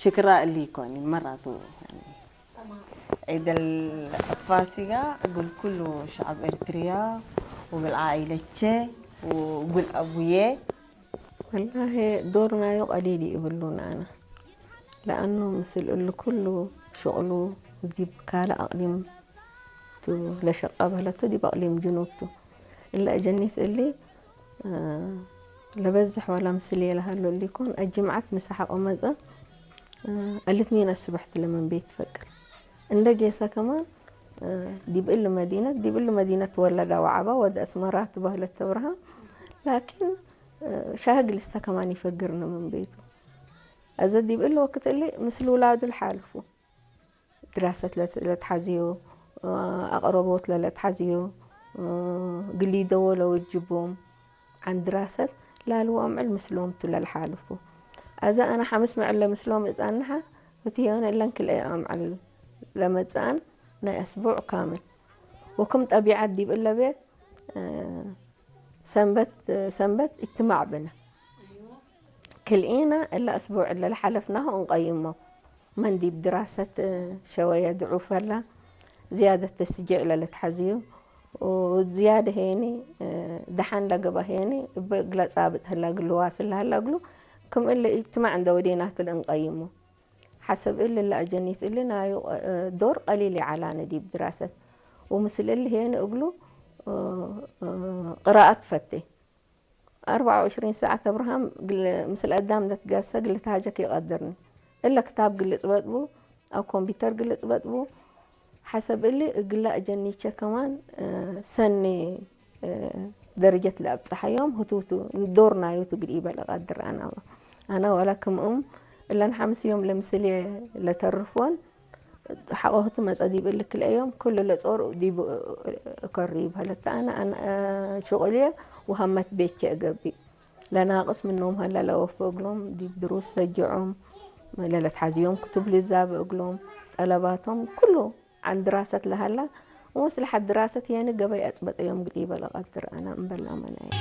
ሽክራ እሊ ኢኮኒ መራቱ። ያኒ ዒድ አልፋሲጋ እግል ኩሉ ሸዐብ ኤርትርያ ወእግል ዓኢለቼ ወእግል አቡዬ። ወላሂ ዶር ናዩ ቀሊል ይእብሉን አነ። ለአኑ ምስል እሊ ኩሉ ሽቅሉ ዲብ ካልእ አቅሊም ቱ ለሸቀ በህለቱ ዲብ አቅሊም ጅኑብ ቱ። እለ አጀኒት እሊ እ፣ ለበዝሕ ወለ ምስልዬ ለሀሎ እሊኮን፣ አጅምዓት ምሰ ሐቆ መጽአ፣ እ፣ እልትኒን አስቡሕ ትለ ምን ቤት ትፈቅር። እንደ ጌሰ ከማን፣ እ፣ ዲብ እሊ መዲነት፣ ዲብ እሊ መዲነት ትወለዳ ወዐባ፣ ወድ አስመራ ትበህለት ተብርሃም። ላኪን፣ እ፣ ሻህግ ልስተ ከማን ይፈግርነ ምን ቤቱ። አዘ ዲብ እሊ ወቅት እሊ ምስል ውላዱ ለሓልፉ። ድራሰት ለት-፣ ለትሐዝዮ፣ አቅረቦት ለለትሐዝዮ፣ ግሊደዎ ለወጅቦም፣ ዐን ድራሰት ላልዎ አምዕል ምስሎም ቱ ለልሓልፉ። አዘ አነ ሐምስ ምዕል ለምስሎም እጻንሐ፣ ህትዮን እለን ክልኤ አምዕል ለመጽአን ናይ አስቡዕ ካምል። ወክም ጠቢዐት ዲብ እለ ቤት፣ ሰንበት፣ ሰንበት እጅትማዕ ብነ። ክልኢነ እለ አስቡዕ እለ ለሐለፍናሁ እንቀይሞ። መን ዲብ ድራሰት ሸወየ ድዑፍ ሀላ፣ ዝያደት ተስጅዕ ለልትሐዝዩ፣ ወዝያደ ሄኒ ደሐን ለገብአ ሄኒ እበ እግለ ጻብጥ ሀላ እግል ዋስል ለሀላ እግሉ፣ ክም እለ እጅትማዕ እንደ ወዴናቱ ለእንቀይሞ። ሐሰብ እሊ ለአጀኒት እሊ ናዩ ዶር ቀሊል ይዐላነ ዲብ ድራሰት። ወምስል እሊ ሄኒ እግሉ ቅራአት ፈቴ። አርበዓ ወዕሽሪን ሰዓት አብርሃም ግል-፣ ምስል አዳም ለትጋሰ ግል ልትሃጀክ ኢቀድርኒ። እለ ክታብ ግልጽ በጥቡ፣ አው ኮምፒተር ግልጽ በጥቡ። ሐሰብ እሊ እግለ አጀኒቼ ከማን፣ እ፣ ሰኒ፣ እ፣ ደረጀት ለአብጸሐዮም ህቱቱ ዶር ናዩ ቱ እግል ኢበል እቀድር አነ። አነ ወለ ክምኡም እለን ሐምስ ዮም ለምስልዬ ለተርፎን ሐቆ ህቱ መጸ ዲብ እሊ ክልኤ ዮም፣ ክሉ ለጾር ዲቡ እከርዩ በህለት። አነ፣ አነ ሹቅልዬ ወሀመት ቤቼ እገብእ። ለናቅስ ምኖም ሀላ ለአወፎ እግሎም፣ ዲብ ድሩስ ሰጅዖም፣ ለለትሐዝዮም ክቱብ ልዛብ እግሎም፣ ጠለባቶም ኩሉ ዐን ድራሰት ለሀላ፣ ወመስለሐት ድራሰት ሄኒ ገበይ አጽበጠዮም እግል ኢበል እቀድር አነ እምበል አመናየ።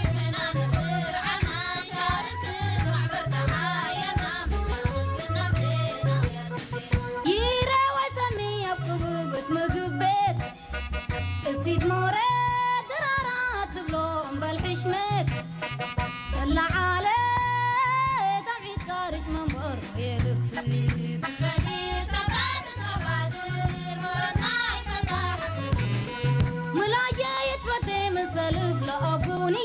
ይረ ወሰሚ አብ ቅቡብት ምግብ ቤት፣ እሲት ሞረ ድራራት ትብሎ እምበል ሕሽመት፣ እለ ዓለ ተብዒት ካርጅ መንበር የልክት። ምላጀ ይትፈቴ ምሰል እብ ለአቡኒ፣